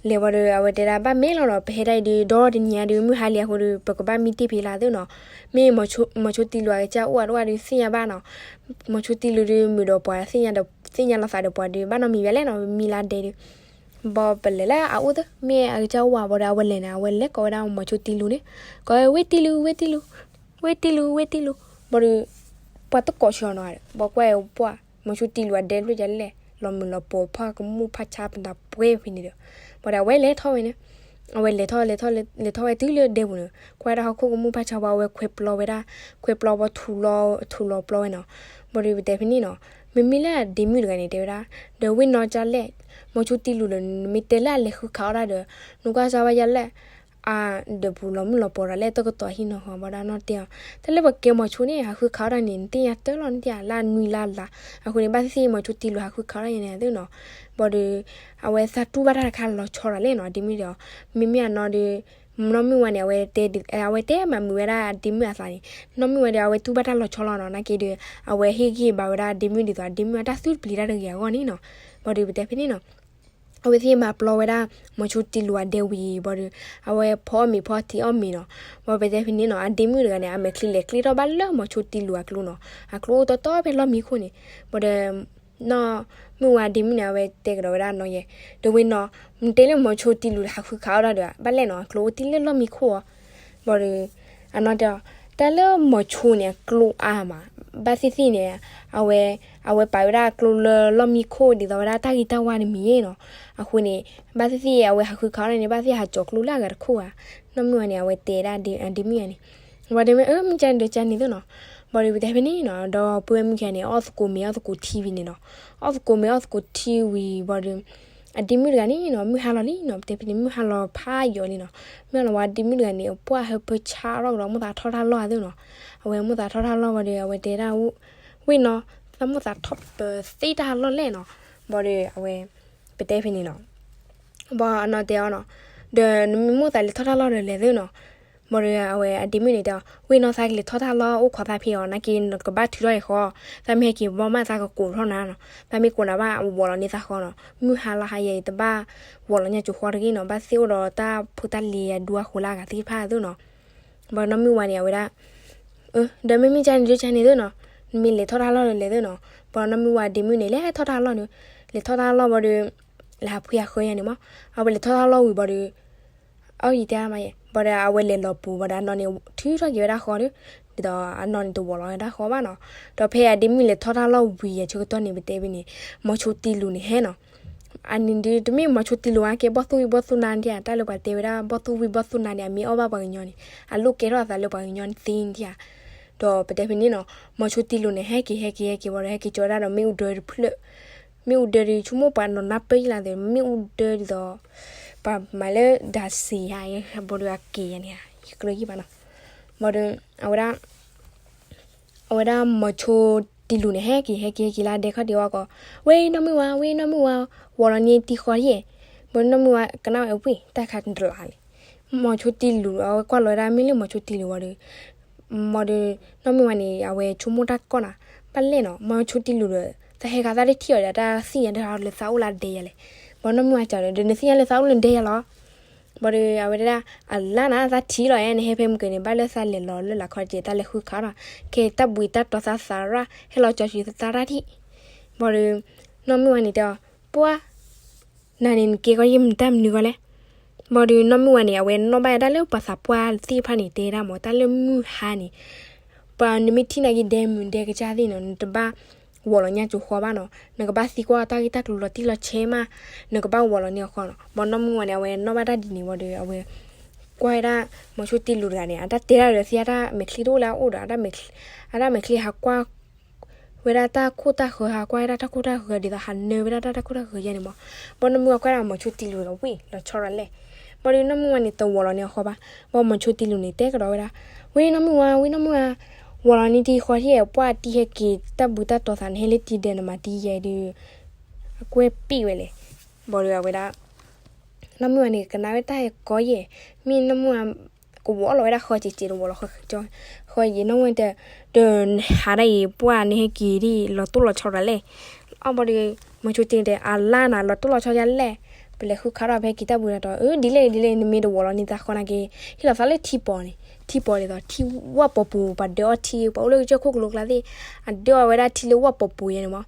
လဲၤဝဲဒီး အဝဲတဲဒၣ် ဘၣ်မ့ၢ်လီၤဒီး ပဟဲဒၣ်အံၤဒီး ဒီတနံၤညါဒီး မုၢ်ဟါလံအဃိဒီး ပကဘၣ်မံတ့ၢ်ဖဲလၢသ့ၣ်နီၤ, မ့ၢ်မိၤဆိတံလူအကစၢ်အိၣ်အဒိၣ်ဒီး သ့ၣ်ညါဘၣ်နီၤ, မိၤဆိတံလူဒီး မုာ်ဒီးပှၤ သ့ၣ်ညါလီၤသးဒီးပှၤဒီး ဘၣ်နီတမံၤဝဲလဲၣ်နီၤ, မံလၢဒဲဒီး ဘၣ်ပလဲၤလၢအအိၣ်သ့ၣ် မ့ၢ်အကစၢ်အိၣ်ဝဲဘၣ်ဒီး အဝဲလဲၤန့ၣ် အဝဲလဲၤကိးဝဲဒၣ်မိၤဆိတံလူန့ၣ်, ကိးဝဲ ဝ့ၢ်တံလူ ဝ့ၢ်တံလူ ဝ့ၢ်တံလူ ဝ့ၢ်တံလူ, ဘၣ်ဒီး ပှၤတကိးဆၢနီၤ, ဘၣ်ကွၢ်ပှၢ် မိၤဆိတံလူအဒဲဒိၣ်ကလဲၣ် လီၤမုၢ်လီၤပှီၤ ဖးကမူၣ်ဖးဆါပနၢ်ပှဲၤဖဲန့ၣ်ဒီး, ဘၣ်ဒီးအဝဲလဲၤထီၣ်ဝဲန့ၣ်, အဝဲလဲၤထီၣ်လဲၤထီၣ်လဲၤထီၣ်ဝဲတုၤလၢဒဲပူၤန့ၣ် ကွၢ်ဝဲဒၣ်ဟီၣ်ခိၣ်ကမူၣ်ဖးဆါဝဲ အဝဲခွဲးပျီဝဲဒၣ်, ခွဲးပျီဝဲထူလီၤထူလီၤပျီဝဲနီၤ, ဘၣ်ဒီးပတဲဖဲန့ၣ်နီၤ, မ့မ့ၢ်လၢအဒ့မုၣ်တဂၤန့ၣ် တဲဝဲဒၣ်, ဒီးဝ့ၢ်နီၢ်ကလဲၣ်, မိၤဆိတံလူဒီး နမ့ၢ်တဲလၢအလဲၤဃုခးအီၣ်တၢ်ဒီး နကွၢ်စၢ်ဝဲယလဲၣ် အဒဲပူၤလီၤမုၢ်လီၤပှီၤဒီး လဲၣ်တကတီၢ်ဟံၣ်နီၤဃီ ဘၣ်ဒီးနီၢ်တဲအီၤ, တၢ်လၢပှၤကဲမိၤဆိန့ၣ် ဟးဃုခးအီၣ်တၢ်န့ၣ် နသ့ၣ်ညါတၢ်လီၤ နသ့ၣ်ညါလၢအနွံလၢအလါ, အဃိန့ၣ် ဘၣ်သ့ၣ်သ့ၣ်မိၤဆိတံလူဟးဃုခးအီၣ်တၢ်ယဲန့ၣ်သ့ၣ်နီၤ, ဘၣ်ဒီး အဝဲသးတူၢ်ဘၣ်တၢ်တခါလီၤဆီဒီးလဲၣ်နီၤ ဒ့မုၣ်ဒီး, မ့မ့ၢ်အနီၢ်ဒီး နီၢ်မုၢ်ဝါန့ၣ် အဝဲတဲ အဝဲတဲမၤမုာ်ဝဲဒၣ်ဒ့မုၣ်အသးန့ၣ်, နီၢ်မုၢ်ဝါဒီး အဝဲတူၢ်ဘၣ်တၢ်လီၤဆီလီၤနီၤ နာ်က့ဒီး အဝဲဟ့ၣ်ဂံၢ်ဘါဝဲဒၣ်ဒ့မုၣ်ဒ်သိး ဒ့မုၣ်အတၢ်သူၣ်တပျံၤတၢ်တဂ့ၤအဂီၢ်န့ၣ်နီၤ, ဘၣ်ဒီးပတဲဖဲန့ၣ်နီၤ အဝဲသ့ၣ်မၤပျီဝဲဒၣ် မိၤဆိတံလူအဒဲဝံၤ ဘၣ်ဒီး အဝဲဖီအီၣ်မ့ၤဖီထံအီၣ်မ့ၤနီၤ, ဘၣ်ပတဲဖဲန့ၣ်နီၤ အဒ့မုၣ်တဂၤန့ၣ် အမဲာ်ချံလဲၤကျ့ထီၣ်ဘၣ်လၢမိၤဆိတံလူအကျိနီၤ, အကျိအိၣ်တီတီဖဲလီၢ်မံခိၣ်န့ၣ်, ဘၣ်ဒီး နီၢ်မုၢ်ဝါဒ့မုၣ်န့ၣ် အဝဲတဲကဒီးဝဲဒၣ်နီၢ်ယဲ, ဒီးဝ့ၢ်နီၢ် နတဲလၢမိၤဆိတံလူဟးဃုခးအီၣ်တၢ်ဒီး ဘၣ်လဲၣ်နီၤ အကျိအိၣ်တံၢ်လၢလီၢ်မံခိၣ်အီၤ, ဘၣ်ဒီး အနီၢ်တဲအီၤ တၢ်လၢမိၤဆိန့ၣ် အကျိအါမး, ဘၣ်သ့ၣ်သ့ၣ်န့ၣ် အဝဲ အဝဲပာ်ဝဲဒၣ်အကျိလၢလီၢ်မံခိၣ်ဒ်သိးဝဲဒၣ်တၢ်ဂ့ၤတၢ်ဝါတမံၤနီၤ, အဃိန့ၣ် ဘၣ်သ့ၣ်သ့ၣ် အဝဲဟးဃုခးအီၣ်န့ၣ် ဘၣ်သ့ၣ်ဟးကၠီၤကျိလၢအဂၤတခိၣ်ဧါ, နီၢ်မုၢ်ဝါန့ၣ် အဝဲတဲဒၣ်အဒ့မုၣ်ယါန့ၣ်, ဘၣ်ဒီးမ့ၢ်အၢ မ့ၢ်ကန့ၣ်ဒီးကန့ၣ်သ့ၣ်နီၤ, ဘၣ်ဒီးပတဲဖဲန့ၣ်နီၤ ဒီးပုၢ်ဝဲၢ်မုၣ်ခံဂၤန့ၣ် အီၣ်သကိးမ့ၤအီၣ်သကိးထံဝံၤန့ၣ်နီၤ, အီၣ်သကိးမ့ၤအီၣ်သကိးထံဝံၤ ဘၣ်ဒီး အဒ့မုၣ်တဂၤန့ၣ်နီၤ မုၢ်ဟါလီၤလံနီၤ ပတဲဖဲန့ၣ် မုၢ်ဟါလီၤဖးယိာ်လံနီၤ, မုၢ်ဟါလီၤဝဲဒ့မုၣ်တဂၤန့ၣ် အပှၢ်ဟၢဖၢဆါထီၣ်ကဒီးမိၢ်သးထီၣ်တၢ်လီၢ်သ့ၣ်နီၤ, အဝဲမိၢ်သးထီၣ်တၢ်လီၢ်ဘၣ်ဒီး အဝဲတဲဒၣ် ဝ့ၢ်နီၢ် သးမိၢ်သးထီၣ်ပသ့တၢ်လီၢ်လဲၣ်နီၤ, ဘၣ်ဒီးအဝဲ ပတဲဖဲန့ၣ်နီၤ ဘၣ်အနီၢ်တဲအီၤနီၤ, ဒီးနမ့ၢ်မိၢ်သးလဲၤထီၣ်တၢ်လီၢ်ဒီးလဲၤသ့နီၤ, ဘၣ်ဒီးအဝဲအဒ့မုၣ်န့ၣ်တဲအီၤ ဝ့ၢ်နီၢ် သးကလဲၤထီၣ်တၢ်လီၢ်အိၣ်ခိးသးဖဲအီၤ နာ်က့ နကဘၣ်ထုးထီၣ်အံၤဃီ, သးမ့ၢ်ဟဲက့ၤဘီမၣ်သးကကိးထီၣ်နၤနီၤ, သးမ့ၢ်ကိးနၤဘၣ်ဝီၤလီၤန့ၢ်သးဃီနီၤ, မုၢ်ဟါလီၤဟါယဲအံၤ တဘၣ်ဝီၤလီၤညါကၠိဃီတဂ့ၤနီၤ, ဘၣ်သ့ၣ်အိၣ်ဒီးတၢ်ဖိတၢ်လံၤအဒူအဃိလၢအဂၤသ့ၣ်တဖၣ်သ့ၣ်နီၤ, ဘၣ်နီၢ်မုၢ်ဝါန့ၣ် အဝဲဒၣ် ဒီးမ့မ့ၢ်ကန့ၣ်ဒုးကန့ၣ်သ့ၣ်နီၤ, နမ့ၢ်လဲၤထီၣ်တၢ်လီၢ်ဒီးလဲၤသ့နီၤ, ဘၣ်နီၢ်မုၢ်ဝါဒ့မုၣ်န့ၣ် လဲၤထီၣ်တၢ်လီၢ်ဒီး လဲၤထီၣ်တၢ်လီၢ်ဘၣ်ဒီး လဲၤဟးဖှံအဃၢယါန့ၣ်မး, အဝဲလဲၤထီၣ်တၢ်လီၢ်ဝံၤဘၣ်ဒီး အီယံၤတဲမးယဲ ဘၣ်ဒီးအဝဲလဲၤလီၤပူၤဘၣ်ဒီးအနီၢ်န့ၣ် ထုးထီၣ်က့ၤဝဲဒၣ်ဃီဒီး ဒ်သိးအနီၢ်န့ၣ်တဝီၤလီၤဝဲဒၣ်ဃီဘၣ်နီၤ, ဒီးဖဲအဒ့မုၣ်လဲၤထီၣ်တၢ်လီၢ်ဝံၤအဆၢကတီၢ်န့ၣ် ပတဲဖဲန့ၣ် မိၤဆိတံလူန့ၣ်ဟဲနီၤ, အန့ၣ်ဒုးတမ့ၢ်မိၤဆိတံလူဧါ ကဲဘီၣ်သူၣ်ဝံၣ်ဘီၣ်သူၣ်နါဒံးဧါ, တၢ်လၢပှၤတဲဝဲဒၣ်ဘီၣ်သူၣ်ဝံၣ်ဘီၣ်သူၣ်နါန့ၣ် အမ့ၢ်အီၣ်ဘၣ်ပှၤကညီန့ၣ် အလိၣ်ကဲထီၣ်အသးလၢပှၤကညီန့ၣ်သ့ဒံးဧါ, ဒီးပတဲဖဲန့ၣ်နီၤ မိၤဆိတံလူန့ၣ် ဟဲက့ၤဟဲက့ၤဟဲက့ၤဘၣ်ဒီး ဟဲက့ၤကၠီဝဲဒၣ်ဒီးမ့ၣ်အူဒၢတဖျၢၣ်, မ့ၣ်အူဒၢဒီး ဆိကမိၣ်ပှၤနီၤနၢ်ပၢၢ်ယံလၢသ့ မ့ၣ်အူဒၢဒ်သိး ပှၤမၤလၢဒၣ်စံးယါ ဘၣ်ဒီးအက့ၤယါန့ၣ် ယကြၢးယံၣ်ဘၣ်နီၤ, ဘၣ်ဒီး အဝဲဒၣ် အဝဲဒၣ်မိၤဆိတံလူန့ၣ် ဟဲက့ၤဟဲက့ၤဟဲက့ၤလၢဒဲခီၣ်ဒံးဝဲ ကိး ဝ့ၢ်နီၢ်မုၢ်ဝါ ဝ့ၢ်နီၢ်မုၢ်ဝါ ဝီၤလီၤန့ၢ်တံၤဃီယဲၢ်, ဘၣ်နီၢ်မုၢ်ဝါကနၣ်ဝဲဝ့ၢ် တၢ်ခါတလါလဲၣ်, မိၤဆိတံလူ အဝဲကွၢ်လီၤဝဲဒၣ်မ့ၢ်လၢမိၤဆိတံလူဝံၤဒီး ဘၣ်ဒီး နီၢ်မုၢ်ဝါန့ၣ် အဝဲဆိကမိၣ်တၢ်ကီၢ်နၤ, ဘၣ်လဲၣ်နီၤ မိၤဆိတံလူဒီး တၢ်ဟဲခါသၢထံၣ်အီၤဒီး တၢ်သ့ၣ်ညါတၢ်လၢသးအိၣ်လၢဒဲယါလဲၣ်, ဘၣ်နီၢ်မုၢ်ဝါစံးဒီး ဒီးနသ့ၣ်ညါလၢသးအိၣ်လၢဒဲယါလီၤ ဘၣ်ဒီးအဝဲဒၣ် အလါနၤ သးထံၣ်လီၤဧါ နဟဲဖဲမုၢ်ကန့ၣ် ဘၣ်လၢသးလဲၤလီၤလၢလာ်ခီက့ၤ တၢ်လဲၤဃုခးဒီး ခဲတၢ်ဘှံးတၢ်တီၤသးသးရၣ် ဟဲလီၤကၠီဆံသးရၣ်ထံၣ်, ဘၣ်ဒီး နီၢ်မုၢ်ဝါန့ၣ်တဲအီၤ ပှၢ် နၤန့ၣ် နကဲကီယဲၢ်မတၢ်မနုၤဂီၢ်လဲၣ်, ဘၣ်ဒီးနီၢ်မုၢ်ဝါန့ၣ် အဝဲနီၣ်ဘၣ်ဒၣ်လၢပှၤသးပှၢ်သ့ၣ်တဖၣ်န့ၣ် တဲဒၣ်မး တၢ်လၢမုၢ်ဟါန့ၣ် ပှၤနမ့ၢ်ထံၣ်နာ်က့ ဒဲမုၢ်ဒဲကစၢ်သ့ၣ်နီၤ နတဘၣ်ဝီၤလီၤညါကၠိဃီဘၣ်နီၤ နကဘၣ်သံကွၢ်တၢ်ဂ့ၢ်တၢ်ကျိၤလီၤတံၢ်လီၤဆဲးမး နကဘၣ်ဝီၤလီၤန့ၢ်အဃီနီၤ ဘၣ်နီၢ်မုၢ်ဝါန့ၣ် အဝဲနီၣ်ဘၣ်တၢ်ဒ်န့ၣ်ဝံၤဒီး အဝဲ ကွၢ်ဝဲဒၣ် မိၤဆိတံလူတဂၤန့ၣ် အတၢ်တဲဒၣ်ဒီးသ့ၣ်အတၢ်မဲာ်ချံတအိၣ်လၢအအိၣ်ဒီး အတၢ်မဲာ်ချံဟးကွၢ် ဝဲဒၣ်တၢ်ခိၣ်တၢ်ဃၢၤ ဟးကွၢ်ဝဲဒၣ်တၢ်ခိၣ်တၢ်ဃၢၤ ဒ်သိးဟးနၢဝဲဒၣ်တၢ်တၢ်ခိၣ်တၢ်ဃၢၤယါန့ၣ်မး, ဘၣ်နီၢ်မုၢ်ဝါကွၢ်ဒၣ်မိၤဆိတံလူဒီးဝ့ၢ်လီၤဆီဒၣ်လဲၣ်, ဘၣ်ဒီးနီၢ်မုၢ်ဝါန့ၣ် တဝီၤလီၤန့ၢ်အဃီဘၣ်. ဘၣ်မီၤဆိတံလူန့ၣ် တဲကဒီးဝဲဒၣ်, ဝဲနီၢ်မုၢ်ဝါ, ဝဲနီၢ်မုၢ်ဝါ, ဝီၤလီၤန့ၢ်တံၤဃီထံၣ် ပှၢ်တံၤဟဲက့ၤတၢ်ဘုတၢ်တီၤသးန့ၣ် ဟဲလၢတံၤဒဲးနမၤတံၤယဲဒုး အကွဲးပံာ်ဝဲလဲၣ်. ဘၣ်ဒီးအဝဲဒၣ် နီၢ်မုၢ်ဝါန့ၣ် ကနၣ်ဝဲတၢ်ဟဲကီယဲၢ်, မ့ၢ်နီၢ်မုၢ်ဝါ ကဝီၤလီၤဝဲဒၣ်ဃီက့ၤက့ၤတဝီၤလီၤဃီ, ဃီယဲၢ်နီၢ်မုၢ်ဝါတဲ, ဒီးဟးဒၣ်အံၤ ပှၢ်နဟဲက့ၤဒ်လီၤတိၢ်လီၤဆီဒၣ်လဲၣ်. အီၤဘၣ်ဒီး မီၤဆိတံလူတဲ အလါနၤ လီၤတိၢ်လီၤဆီဒၣ်လဲၣ်, ပလဲၤဃုခးထီၣ်ဖဲက့ၤတၢ်ဘုတၢ်တီၤ အၢ ဒ်လဲၣ်ဒ်လဲၣ် နမ့ၢ်တဝီၤလီၤန့ၢ်သးဃီနာ်က့ၤ ဟ့ၣ်လီၤသးလၢထံပီၤန့ၣ်, ထံပီၤဒ်သိး ထံဝၣ်ပီၤပူၤ ပှၤဒၢအီထံ ပှၤအိၣ်လၢကစၢၢ်ခိၣ်ကလိကျါသ့ၣ် အဒၢအီဝဲဒၣ်ထံလၢဝၣ်ပီၤပူၤယဲန့ၣ်မး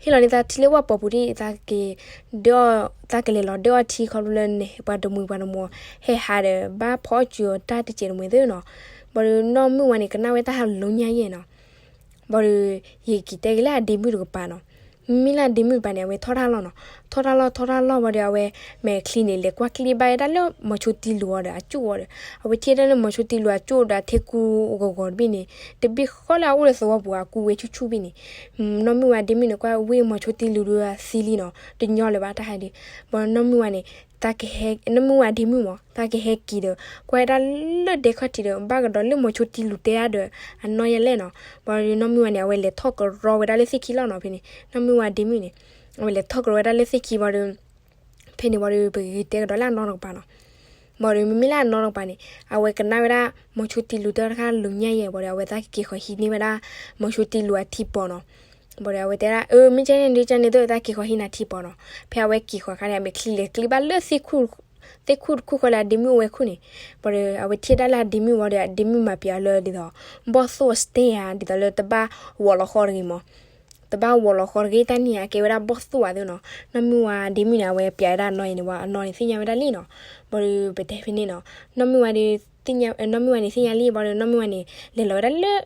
ဟ့ၣ်လီၤန့ၢ်သးထံလၢဝၣ်ပီၤပူၤဒ် သးက့ၤဒၢအီ, သးကလဲၤလီၤဒၢအီထံခီဖျိလၢန့ၣ် ပှၤတမှံၤပှၤတမှံၤ ဟဲဟးဒီး ဘၣ်ဖီအီၣ်စၢၤအီၤတၢ်တစဲးတမှဲၤသ့ၣ်နီၤ. ဘၣ်ဒီးနီၢ်မုၢ်ဝါန့ၣ် ကနၣ်ဝဲတၢ်ဟးလိညါယဲၢ်နီၤ. ဘၣ်ဒီး ယက့ၤတဲက့ၤလၢအဒ့မုၣ်တကပၤနီၤ. မ့မ့ၢ်လၢအဒ့မုၣ်တကပၤန့ၣ် အဝဲထီၣ်တၢ်လီၢ်နီၤ. ထီၣ်တၢ်လီၢ်ထီၣ်တၢ်လီၢ်ဘၣ်ဒီး အဝဲမဲာ်ချံန့ၣ် လဲၤကွၢ်ကျ့ဘၣ်ဝဲဒၣ်လၢမီၤဆိတံလူအီၤဒီးအကၠိၣ်အီၤဒီး အဝဲထံၣ်ဝဲဒၣ်လၢမီၤဆိတံလူအကၠိၣ်ဒီးအထ့ကူဂီၤဂီၤတဘ့ၣ်န့ၣ် တဘ့ၣ်ဃီလၢအအိၣ်လၢသဝီပူၤအကူဝဲဆူၣ်ဆူၣ်ဘ့ၣ်န့ၣ် နီၢ်မုၢ်ဝါဒ့မုၣ်န့ၣ် ကွၢ်ဝဲမီၤဆိတံလူဒီးအသံလံနီၤ တညီလၢၤဘၣ်တၢ်ဟးဒီး ဘၣ်နီၢ်မုၢ်ဝါန့ၣ် နီၢ်မုၢ်ဝါဒ့မုၣ်မး သးကဟဲက့ၤဒီး ကွၢ်ဝဲဒၣ်လၢဒဲခီၣ်ထံးဒီး ဘၣ်ကဒီးလၢမီၤဆိတံလူတဲအါဒီး အနီၢ်ယဲၢ်လဲၣ်နီၤ. ဘၣ်ဒီးနီၢ်မုၢ်ဝါန့ၣ် အဝဲလဲၤထီၣ်ကရီဝဲဒၣ်လၢသ့ၣ်ခံလီၤနီၤ ဖဲန့ၣ် နီၢ်မုၢ်ဝါဒ့မုၣ်န့ၣ် အဝဲလဲၤထီၣ်ကရီဝဲဒၣ်လၢသ့ၣ်ခံဘၣ်ဒီး ဖဲန့ၣ်ဘၣ်ဒီး ပကက့ၤတဲကဒီးလၢအနီၢ်တကပၤနီၤ. ဘၣ်ဒီးမ့မ့ၢ်လၢအနီၢ်တကပၤန့ၣ် အဝဲကနၣ်ဝဲဒၣ် မီၤဆိတံလူတဲတခါလိညါယဲၢ်ဘၣ်ဒီး အဝဲသးက့ၤဃီၤဟံးန့ၢ်ဝဲဒၣ် မီၤဆိတံလူအထံပီၤနီၤ. ဘၣ်ဒီးအဝဲတဲဒၣ် အၢ မ့ၢ်ကန့ၣ်ဒုး ကန့ၣ်ဒုး သးက့ၤဃီၤဟံးနၤထံပီၤနီၤ. ဖဲအဝဲက့ၤဃီၤခါန့ၣ် အမဲာ်ချံလဲၤကျ့ဘၣ်လၢသ့ၣ်ခူၣ်တခူၣ်ဃီလၢအဒ့မုၣ်အိၣ်ဝဲခူၣ်န့ၣ် ဘၣ်ဒီး အဝဲထံၣ်ဒၣ်လၢအဒ့မုၣ်ဝံၤဒီး အဒ့မုၣ်မၤပျးအီၤလၢဒ်သိး ဘီၣ်သိၣ်အစတဲဧါ ဒ်သိးလၢတဘၣ်ဝီၤလီၤဃီတဂ့ၤမး. တဘၣ်ဝီၤလီၤဃီတဂ့ၤ တၢ်န့ၣ် အကဲဝဲဒၣ်ဘီၣ်သိၣ်ဧါသ့ၣ်နီၤ. နီၢ်မုၢ်ဝါဒ့မုၣ်န့ၣ် အဝဲပျးဝဲဒၣ်အနီၢ်အံၤန့ၣ် ဝဲအနီၢ်န့ၣ်သ့ၣ်ညါဝဲဒၣ်လံနီၤ. ဘၣ်ဒီးပတဲဖဲန့ၣ်နီၤ နီၢ်မုၢ်ဝါန့ၣ်သ့ၣ်ညါလံ ဘၣ်ဒီးနီၢ်မုၢ်ဝါန့ၣ် လဲၤလီၤဝဲဒၣ်လၢ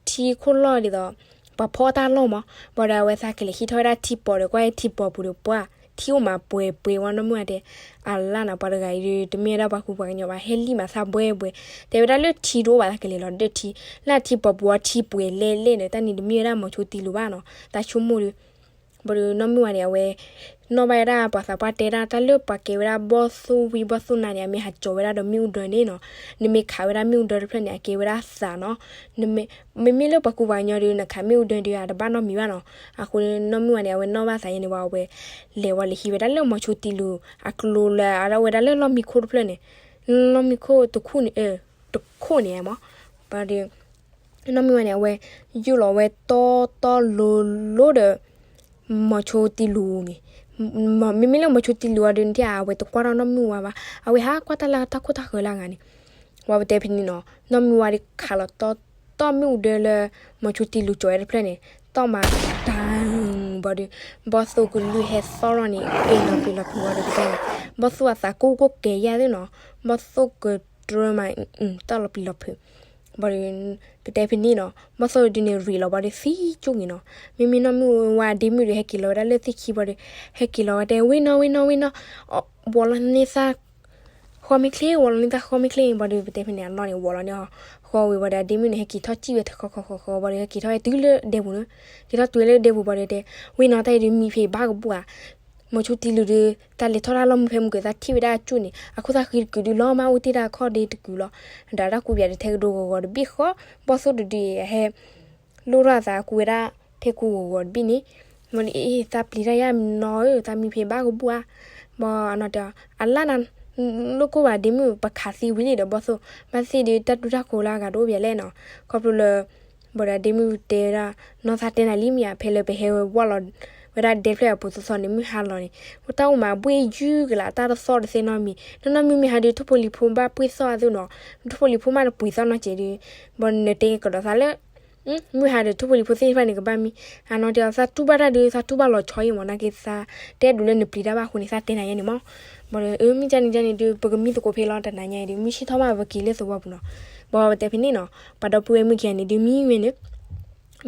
ထံခိၣ်လီၢ်ဒ်သိး ပှၤဖီအီၣ်တၢ်လီၢ်မး. ဘၣ်ဒီးအဝဲသးကလဲၤဟံးထီၣ်ဝဲဒၣ်ထံပီၤဒီး ကွၢ်ထံပီၤပူၤဒီးပှၢ် ထံအိၣ်မးပှဲၤပှဲၤဝဲ နီၢ်မုၢ်ဝါတဲ အလါနၤ ပှၤတဂၤအံၤဒုး တမ့ၢ်ဝဲဒၣ်ပှၤကူပှၤကညီဘၣ် ဟဲလံမးသးဘှဲဘှဲ တဲဝဲဒၣ်လၢထံတအိၣ်ဘၣ် သးကလဲၤလီၤဒၢထံ လၢအထံပီၤပူၤအီၤထံပှဲၤလဲၣ်လဲၣ်ဒီး တၢ်န့ၣ်တမ့ၢ်ဝဲဒၣ်မီၤဆိတံလူဘၣ်နီၤ သးဆိကမိၣ်ဒီး ဘၣ်ဒီးနီၢ်မုၢ်ဝါန့ၣ် အဝဲ နီၣ်ဘၣ်ဝဲဒၣ်ပှၤသးပှၢ်တဲဒၣ် တၢ်လၢပှၤကဲဝဲဒၣ်ဘီၣ်သိၣ်ဝံဘီၣ်သိၣ်နါန့ၣ် အမ့ၢ်ဟးကၠီၤဝဲဒၣ်ဒီးမ့ၣ်အူဒၢန့ၣ်နီၤ နမ့ၢ်ခးဝဲဒၣ်မ့ၣ်အူဒၢတဖျၢၣ်န့ၣ် အကဲဝဲဒၣ်သးနီၤ မ့မ့ၢ်လၢပှၤကူပှၤကညီဒီး နခးမ့ၣ်အူဒၢဒီး အတဘၣ်နီတမံၤဘၣ်နီၤ. အဃိန့ၣ်နီၢ်မုၢ်ဝါန့ၣ် အဝဲနီၣ်ဘၣ်သးယဲၢ်န့ၣ်ဝဲ အဝဲ လဲၤဝဲလဲၤဟံးဝဲဒၣ်လၢမီၤဆိတံလူ အကျိၤလၢအဝဲဒၣ်လၢလီၢ်မံခိၣ်တဖျၢၣ်န့ၣ် လီၢ်မံခိၣ်တခိၣ်န့ၣ် တခိၣ်န့ၣ်မး ဘၣ်ဒီး နီၢ်မုၢ်ဝါန့ၣ် အဝဲ ယူၢ်လီၤဝဲတီတီလိၤလိၤဒီး မီၤဆိတံလူန့ၣ် မ့မ့ၢ်လၢမီၤဆိတံလူအီၤဒီး နထံၣ်ဧါ အဝဲတကွၢ်ထီၣ်နီၢ်မုၢ်ဝါဘၣ် အဝဲဟးကွၢ်တၢ်လၢတၢ်ခိၣ်တၢ်ဃၢၤလၢအဂၤန့ၣ် ဝဲပတဲဖဲန့ၣ်နီၤ နီၢ်မုၢ်ဝါဒီးခးလီၤတီတီမ့ၣ်အူဒၢလၢ မီၤဆိတံလူကၠီၤဝဲတဖျၢၣ်န့ၣ် တီၣ်မးတၢ် ဘၣ်ဒီး ဘီၣ်သိၣ်ကလုၢ်ဟဲသီၣ်လီၤန့ၣ် ပ့ၤလီၤပ့ၤလီၤဖုးဝဲဒီးကတၢၢ် ဘီၣ်သိၣ်အသးကိၢ်ကိၢ်ကဲၤယၢ်သ့ၣ်နီၤ ဘီၣ်သိၣ်ကတြၢမး တၢ်လီၤပံၤလီၤဖုး ဘၣ်ဒီး ပတဲဖဲန့ၣ်နီၤ ဘီၣ်သိၣ်ဒုန့ၣ်ရံးလီၤဘၣ်ဒီးသံကၠူၣ်က့ၤနီၤ မ့မ့ၢ်နီၢ်မုၢ်ဝါဒ့မုၣ်ဒီးဟဲက့ၤလီၤဝဲဒၣ်လၢသ့ၣ်ခံဘၣ်ဒီး ဟဲက့ၤလီၤဝဲတဲ ဝ့ၢ်နီၢ် ဝ့ၢ်နီၢ် ဝ့ၢ်နီၢ် ဝီၤလီၤန့ၢ်သး ဃီမ့ၢ်ချ့ ဝီၤလီၤန့ၢ်သးဃီမ့ၢ်ချ့ ဘၣ်ဒီးပတဲဖဲန့ၣ် အနီၢ်န့ၣ်ဝီၤလီၤန့ၢ်အီၤ ဃီဝံၤဘၣ်ဒီး အဒ့မုၣ်န့ၣ် ဟဲက့ၤထီၣ်စံၣ်ဝဲတခီခီခီခီ ဘၣ်ဒီးဟဲက့ၤထီၣ်ဝဲတုၤလၢဒဲပူၤန့ၣ် က့ၤထီၣ်တုၤဝဲလၢဒဲပူၤဘၣ်ဒီးတဲ ဝ့ၢ်နီၢ်တၢ်အံၤဒုးမံဖဲဘၣ်ကဘူၣ်ဧါ မီၤဆိတံလူဒီး တၢ်လဲၤထီၣ်တၢ်လီၢ်မုၢ်ဖဲမုၢ်ကသးထံၣ်ဝဲဒၣ်အကၠိၣ်န့ၣ် အခိၣ်သၣ်ဃံတကုာ်ဒုးလီၤမး အိၣ်တ့ၢ်တၢ်ခီၣ်ဒ့တကုာ်လီၤ ဒီးတၢ်ကူပၠးဒီးထဲကဒိဂီၤဂီၤတဘ့ၣ်ဃီ ဘီၣ်သိၣ်တဒုအံၤ အဟဲ လိၣ်ထီၣ်အသးကူဝဲဒၣ် ထဲကူဂီၤဂီၤတဘ့ၣ်န့ၣ် မ့ၢ်အ့ၣ် သးပျံၤတၢ်ယါနီၢ်ဧၢ သးမံဖဲဘၣ်ကဘူၣ်ဧါ ဘၣ်အနီၢ်တဲ အလါနၤ လိၣ်ကိၢ်ဘၣ်ဒ့မုၣ် ပခးသံဝံၤလံဒီးဘီၣ်သိၣ် ဘၣ်သ့ၣ်ဒုး တၢ်ဒူတၢ်ဃိၤလၢအဂၤတအိၣ်ဘၣ်လဲၣ်နီၤ ခီဖျိလၢ ဘၣ်ဒီးဒ့မုၣ်တဲဝဲဒၣ် နီၢ်သးတဲနၤလံမ့ၢ်ဧါ ဖဲလၢပဟဲဝဲဝီၤလီၤ ဝဲဒၣ်ဒဲဖျၢၣ်အပူၤသီသီန့ၣ် မုၢ်ဟါလီၤန့ၣ် တၢ်အိၣ်မးဘှ့ၣ်ယုၢ်ကလာ် တၢ်တသီၣ်တသ့နီတမံၤ နီၢ်နီၢ်မုၢ်မ့ၢ်ဟါဒုး ထိၣ်ဖိလံၤဖိဘၣ်ပှ့ၤသီၣ်အသိးနီၤ ထိၣ်ဖိလံၤဖိမးတပှ့ၤသီၣ်နီတစဲးဒုး ဘၣ်နတဲကဒီးသးလၢ မုၢ်ဟါဒီးထိၣ်ဖိလံၤဖိသ့ၣ်တဖၣ်န့ၣ် ကဘၣ်မံ အနီၢ်တဲအီၤ သးတူၢ်ဘၣ်တၢ်ဒုး သးတူၢ်ဘၣ်လီၤဆီအံၤမး နာ်က့သး တဲဒိးလၢနပျံၤတၢ်ဘၣ်အဃိန့ၣ် သးတဲနၤယဲၢ်န့ၣ်မး ဘၣ်ဒီး အၢ မုၢ်ကန့ၣ်ကန့ၣ်ဒုး ပကမံသကိးဖဲလီၤတနၤညါအံၤဒုး မုၢ်ဆ့ၣ်ထီၣ်မးပက့ၤလၢသဝီပူၤနီၤ ဘၣ်ပတဲဖဲန့ၣ်နီၤ ပှၤဒီပုၢ်ဝဲၢ်မုၣ်ခံဂၤန့ၣ်ဒုး မံဝဲန့ၣ်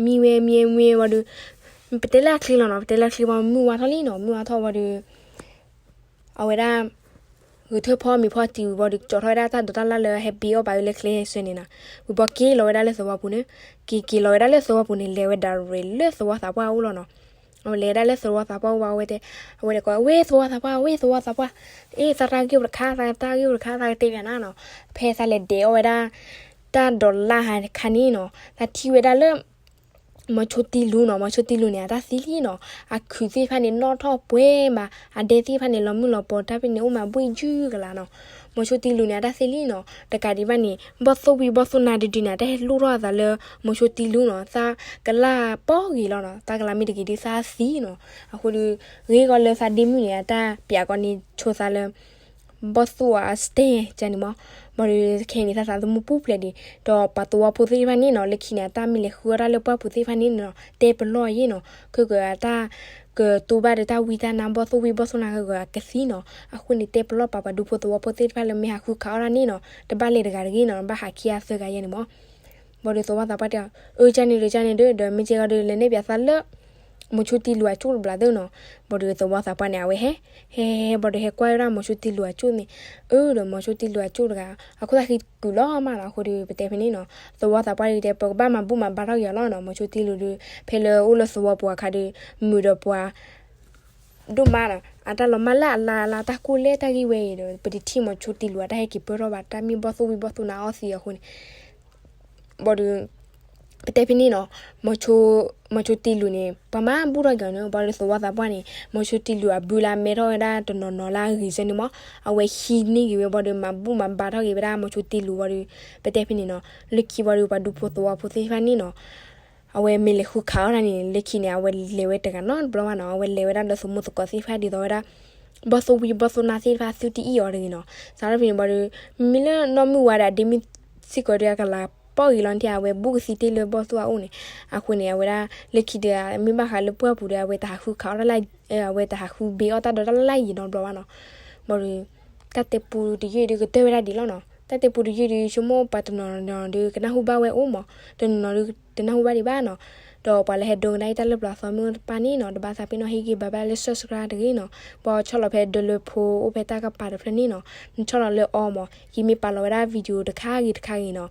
မံဝဲမံဝဲမံဝဲဘၣ်ဒီး ပတဲလၢအချ့လီၤနီၤ ပတဲလၢအချ့ဘၣ် မုၢ်ဝါထီၣ်လံနီၤ မုၢ်ဝါထီၣ်ဘၣ်ဒီး အဝဲဒၣ် ဂဲၤထၢၣ်ဖီမ့ၤဖီတံၢ်ဝံၤဘၣ်ဒီး ကၠီထီၣ်ဝဲဒၣ်တၢ်ဒိးတၢ်လၢ်လၢဟဲဘ့အီၣ်ဘၣ်ဝဲလၢချ့ဟဲဆှၢန့ၣ်နီၤ ဝံၤဘၣ်က့ၤလီၤဝဲဒၣ်လၢသဝီပူၤန့ၣ် က့ၤက့ၤလီၤဝဲဒၣ်လၢသဝီပူၤန့ၣ် လဲၤဝဲဒၣ်ရဲၣ်လၢသဝီသးပှၢ်အအိၣ်လီၤနီၤ အဝဲလဲၤဒၣ်လၢသဝီသးပှၢ်အိၣ်ဘၣ် အဝဲတဲ, အဝဲလဲၤကိး, ဝ့ၢ်သဝီသးပှၢ်, ဝ့ၢ်သဝီသးပှၢ်, အ့ၣ် သရၣ်ဂ့ၢ်အိၣ်တခါ, သရၣ်ဂ့ၢ်အိၣ်တခါ, သရၣ်တဲဘၣ်နၤနီၤ, ဖဲသးလဲၤဒဲးအီၣ်ဝဲဒၣ် တၢ်ဒီးလၢ်ဟါတခါန့ၣ်နီၤ, သးထံၣ်ဝဲဒၣ်လၢ မီၤဆိတံလူနီၤ, မီၤဆိတံလူန့ၣ် အတၢ်သံလံနီၤ, အခုးသ့ၣ်တဖၣ်န့ၣ် နီၣ်ထီၣ်ပှဲၤမး, အဒဲသ့ၣ်တဖၣ်န့ၣ် လီၤမုၢ်လီၤပီၤ တၢ်ဖဲန့ၣ် အိၣ်မးဘှ့ၣ်ယုၢ်ကလာ်နီၤ, မီၤဆိတံလူန့ၣ် အတၢ်သံလံနီၤ, တကးဒံးဘၣ်န့ၣ် ဘီၣ်သိၣ်ဝံၤဘီၣ်သိၣ်နါတဒုန့ၣ် အတၢ်ဟဲလိၣ်ထီၣ်အသးလၢ မီၤဆိတံလူနီၤ, သးကလၢ်ပီၢ်ဂ့ၤလီၤနီၤ, သးကလၢ်မ့ၢ်တဂ့ၤဒုးသးသံနီၤ, အဃိဒီး ဂ့ၤကီးလၢသးဒ့မုၣ်န့ၣ် အတၢ်ပျးကီးန့ၣ်ဆိသးလၢ ဘီၣ်သိၣ်အ stand ကန့ၣ်မး, ဘၣ်ဒီးခဲအံၤန့ၣ် သးသးသမူပူၤဖျဲးဒံး, ဒီးပှၤသဝီဖိသ့ၣ်တဖၣ်န့ၣ်နီၤ, လၢခံန့ၣ် အတၢ်မ့ၢ်လဲၤဃုအီၣ်တၢ်လၢပှၢ်ပူၤသ့ၣ်တဖၣ်န့ၣ်နီၤ, တဲပလီၢ်ယဲနီၤ, ခဲကတၢၢ် ကတိၤဘၣ်ဒီးတၢ်ဝံတၢ်နါ ဘီၣ်သိၣ်ဝံၤဘီၣ်သိၣ်နါ ခဲကတၢၢ်ကသံနီၤ, အဃိန့ၣ် တဲပလီၢ်ပာ်ပှၤဒူဖိသဝီဖိသ့ၣ်တဖၣ်လၢ မ့ၢ်ဟးဃုခးအီၣ်တၢ်န့ၣ်နီၤ, တဘၣ်လဲၤတဂၤတဂ့ၤနီၤ, ဘၣ်ဟးခံဂၤသၢဂၤယဲန့ၣ်မး. ဘၣ်ဒီးသဝီသးပှၢ်တဲအီၤ, အၢ ကန့ၣ်ဒီး ကန့ၣ်ဒီး ဒီးမ့ၢ်ကဲကီးဒီး လဲၤနဲၣ်ပၠးသးလၢ မီၤဆိတံလူအကၠိၣ်တဘျီသ့နီၤ, ဘၣ်ဒီးသဝီသးပှၢ်န့ၣ် အဝဲဟဲ ဟဲ ဟဲ ဘၣ်ဒီးဟဲကွၢ်ဝဲဒၣ်မီၤဆိတံလူအကၠိၣ်န့ၣ်, အၢ ဒီးမီၤဆိတံလူအကၠိၣ်တဂၤ အခိၣ်သးဃံကုာ်လီၤမးနီၤ, အဃိဒီးပတဲဖဲန့ၣ်နီၤ, သဝီသးပှၢ်ဒုးတဲ ပကဘၣ်မၤဘူၣ်မၤဘါထီၣ်က့ၤအီၤလီၤနီၤ, မီၤဆိတံလူဒီး ဖဲလၢအိၣ်လၢသဝီပူၤအခါဒီး မုာ်ဒီးပှၤ ဒိၣ်မးနီၤ, အတၢ်လီၤမၢ်လၢအလါအလါ တၢ်ကိၢ်လဲၢ်တၢ်ဂ့ၢ်ဝဲအံၤဒီး ပတထံၣ်မီၤဆိတံလူအတၢ်ဟဲက့ၤပၢၢ်ထီၣ်ဘၣ်, တၢ်မ့ၢ်ဘီၣ်သိၣ်ဝံၤဘီၣ်သိၣ်နါအီၣ်သံအဃိန့ၣ် ဘၣ်ဒီး ပတဲဖဲန့ၣ်နီၤ, မီၤဆိတံလူန့ၣ် ပှၤမၤဘူၣ်ထီၣ်က့ၤအီၤန့ၣ် ဘၣ်ဒီးသဝီသးပှၢ်န့ၣ် မီၤဆိတံလူအဘုလၢအမဲထီၣ်ဝဲဒၣ်တနီၤနီၤလၢအဂ့ၤစဲန့ၣ်မး, အဝဲဟံးန့ၢ်က့ၤဝဲ ဘၣ်ဒီးမၤဘူၣ်မၤဘါထီၣ်က့ၤဝဲဒၣ်မီၤဆိတံလူဘၣ်ဒီး ပတဲဖဲန့ၣ်နီၤ, လၢခံဘၣ်ဒီးပှၤဒူဖိသဝီဖိသ့ၣ်တဖၣ်န့ၣ်နီၤ အဝဲမ့ၢ်လဲၤဃုခးအီၣ်တၢ်န့ၣ် လၢခံန့ၣ် အဝဲလဲၤဝဲတဂၤနီတဘျီဘၣ်နီၤ, အဝဲလဲၤဝဲဒၣ်လၢသမူသကိးသ့ၣ်တဖၣ်ဒ်သိးဝဲဒၣ် ဘီၣ်သိၣ်ဝံၤဘီၣ်သိၣ်နါသ့ၣ်တဖၣ်သုတအံၣ်အီၤတဂ့ၤနီၤ, စးထီၣ်ဖဲန့ၣ်ဘၣ်ဒီး မ့မ့ၢ်လၢနီၢ်မုၢ်ဝါဒီးအဒ့မုၣ်စ့ၢ်ကီးဒီး အကလၤပီၢ်ဂ့ၤလီၤနထံၣ် အဝဲဘူးကသံတ့ၢ်လၢဘီၣ်သိၣ်အအိၣ်န့ၣ်, အဃိန့ၣ် အဝဲဒၣ်လၢခံဒီး မ့ၢ်ဘၣ်ဃးလၢပှၢ်ပူၤဒီး အဝဲတဟးဃုခးအီၣ်တၢ်လၢ အဝဲတဟးဃုဘ့အီၣ်တၢ်ဒီးတၢ်လၢ်လၢ်ယံၤနီတဘျီဘၣ်နီၤ, ဘၣ်ဒီး တၢ်တဲပူတယုၢ်ဒုးကတၢၢ်ဝဲဒၣ်ဒံးလီၤနီၤ, တၢ်တဲပူတယုၢ်ဒုး ဆိကမိၣ်ပှၤတနီၤနီၤဒုး ကနၢ်ဟူဘၣ်ဝဲအိၣ်မး, တနီၤနီၤဒုးတနၢ်ဟူဘၣ်ဒံးဘၣ်နီၤ, ဒီးပှၤလၢဟဲဒိကနၣ်အံၤတၢ်လၢပျၢၤအသီမုၢ်တပၢ်န့ၣ်နီၤ တဘၣ်သးပ့ၤနီၣ်ဟ့ၣ်ဂံၢ်ဘါဘၣ်လၢ subscribe တဂ့ၤနီၤ, ပှၤဆီၣ်လီၤဖဲဒၢလၢဖိအိၣ်ဖဲတၢ်ကပၤတဖျၢၣ်န့ၣ်နီၤ, နဆီၣ်လီၤလၢအီမး ယမ့ၢ်ပာ်လီၤဝဲဒၣ် video တခါဂ့ၤတခါဂ့ၤနီၤ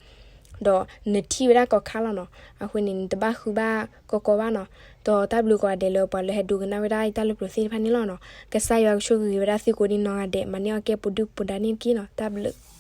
ဒီးနထံၣ်ဝဲဒၣ်ကိးခါလီၤနီၤ, အဃိန့ၣ် နတဘၣ်ဃုဘၣ်ကီကီဘၣ်နီၤ, ဒီးတၢ်ဘျုးကိးဂၤဒဲးလၢပှၤလၢဟဲဒိကနၣ်ဝဲဒၣ်အံၤတၢ်လၢပျၢၤသ့ၣ်တဖၣ်န့ၣ်လီၤနီၤ, ကစၢ်ယွၤကဆိၣ်ဂ့ၤဝဲဒၣ်သုကိးဒံနီၢ်ဂၤဒဲး မၤန့ၢ်အီၣ်ကဲပူၤဒုၣ်ပူၤဒါန့ၣ်တက့ၢ်နီၤ, တၢ်ဘျုး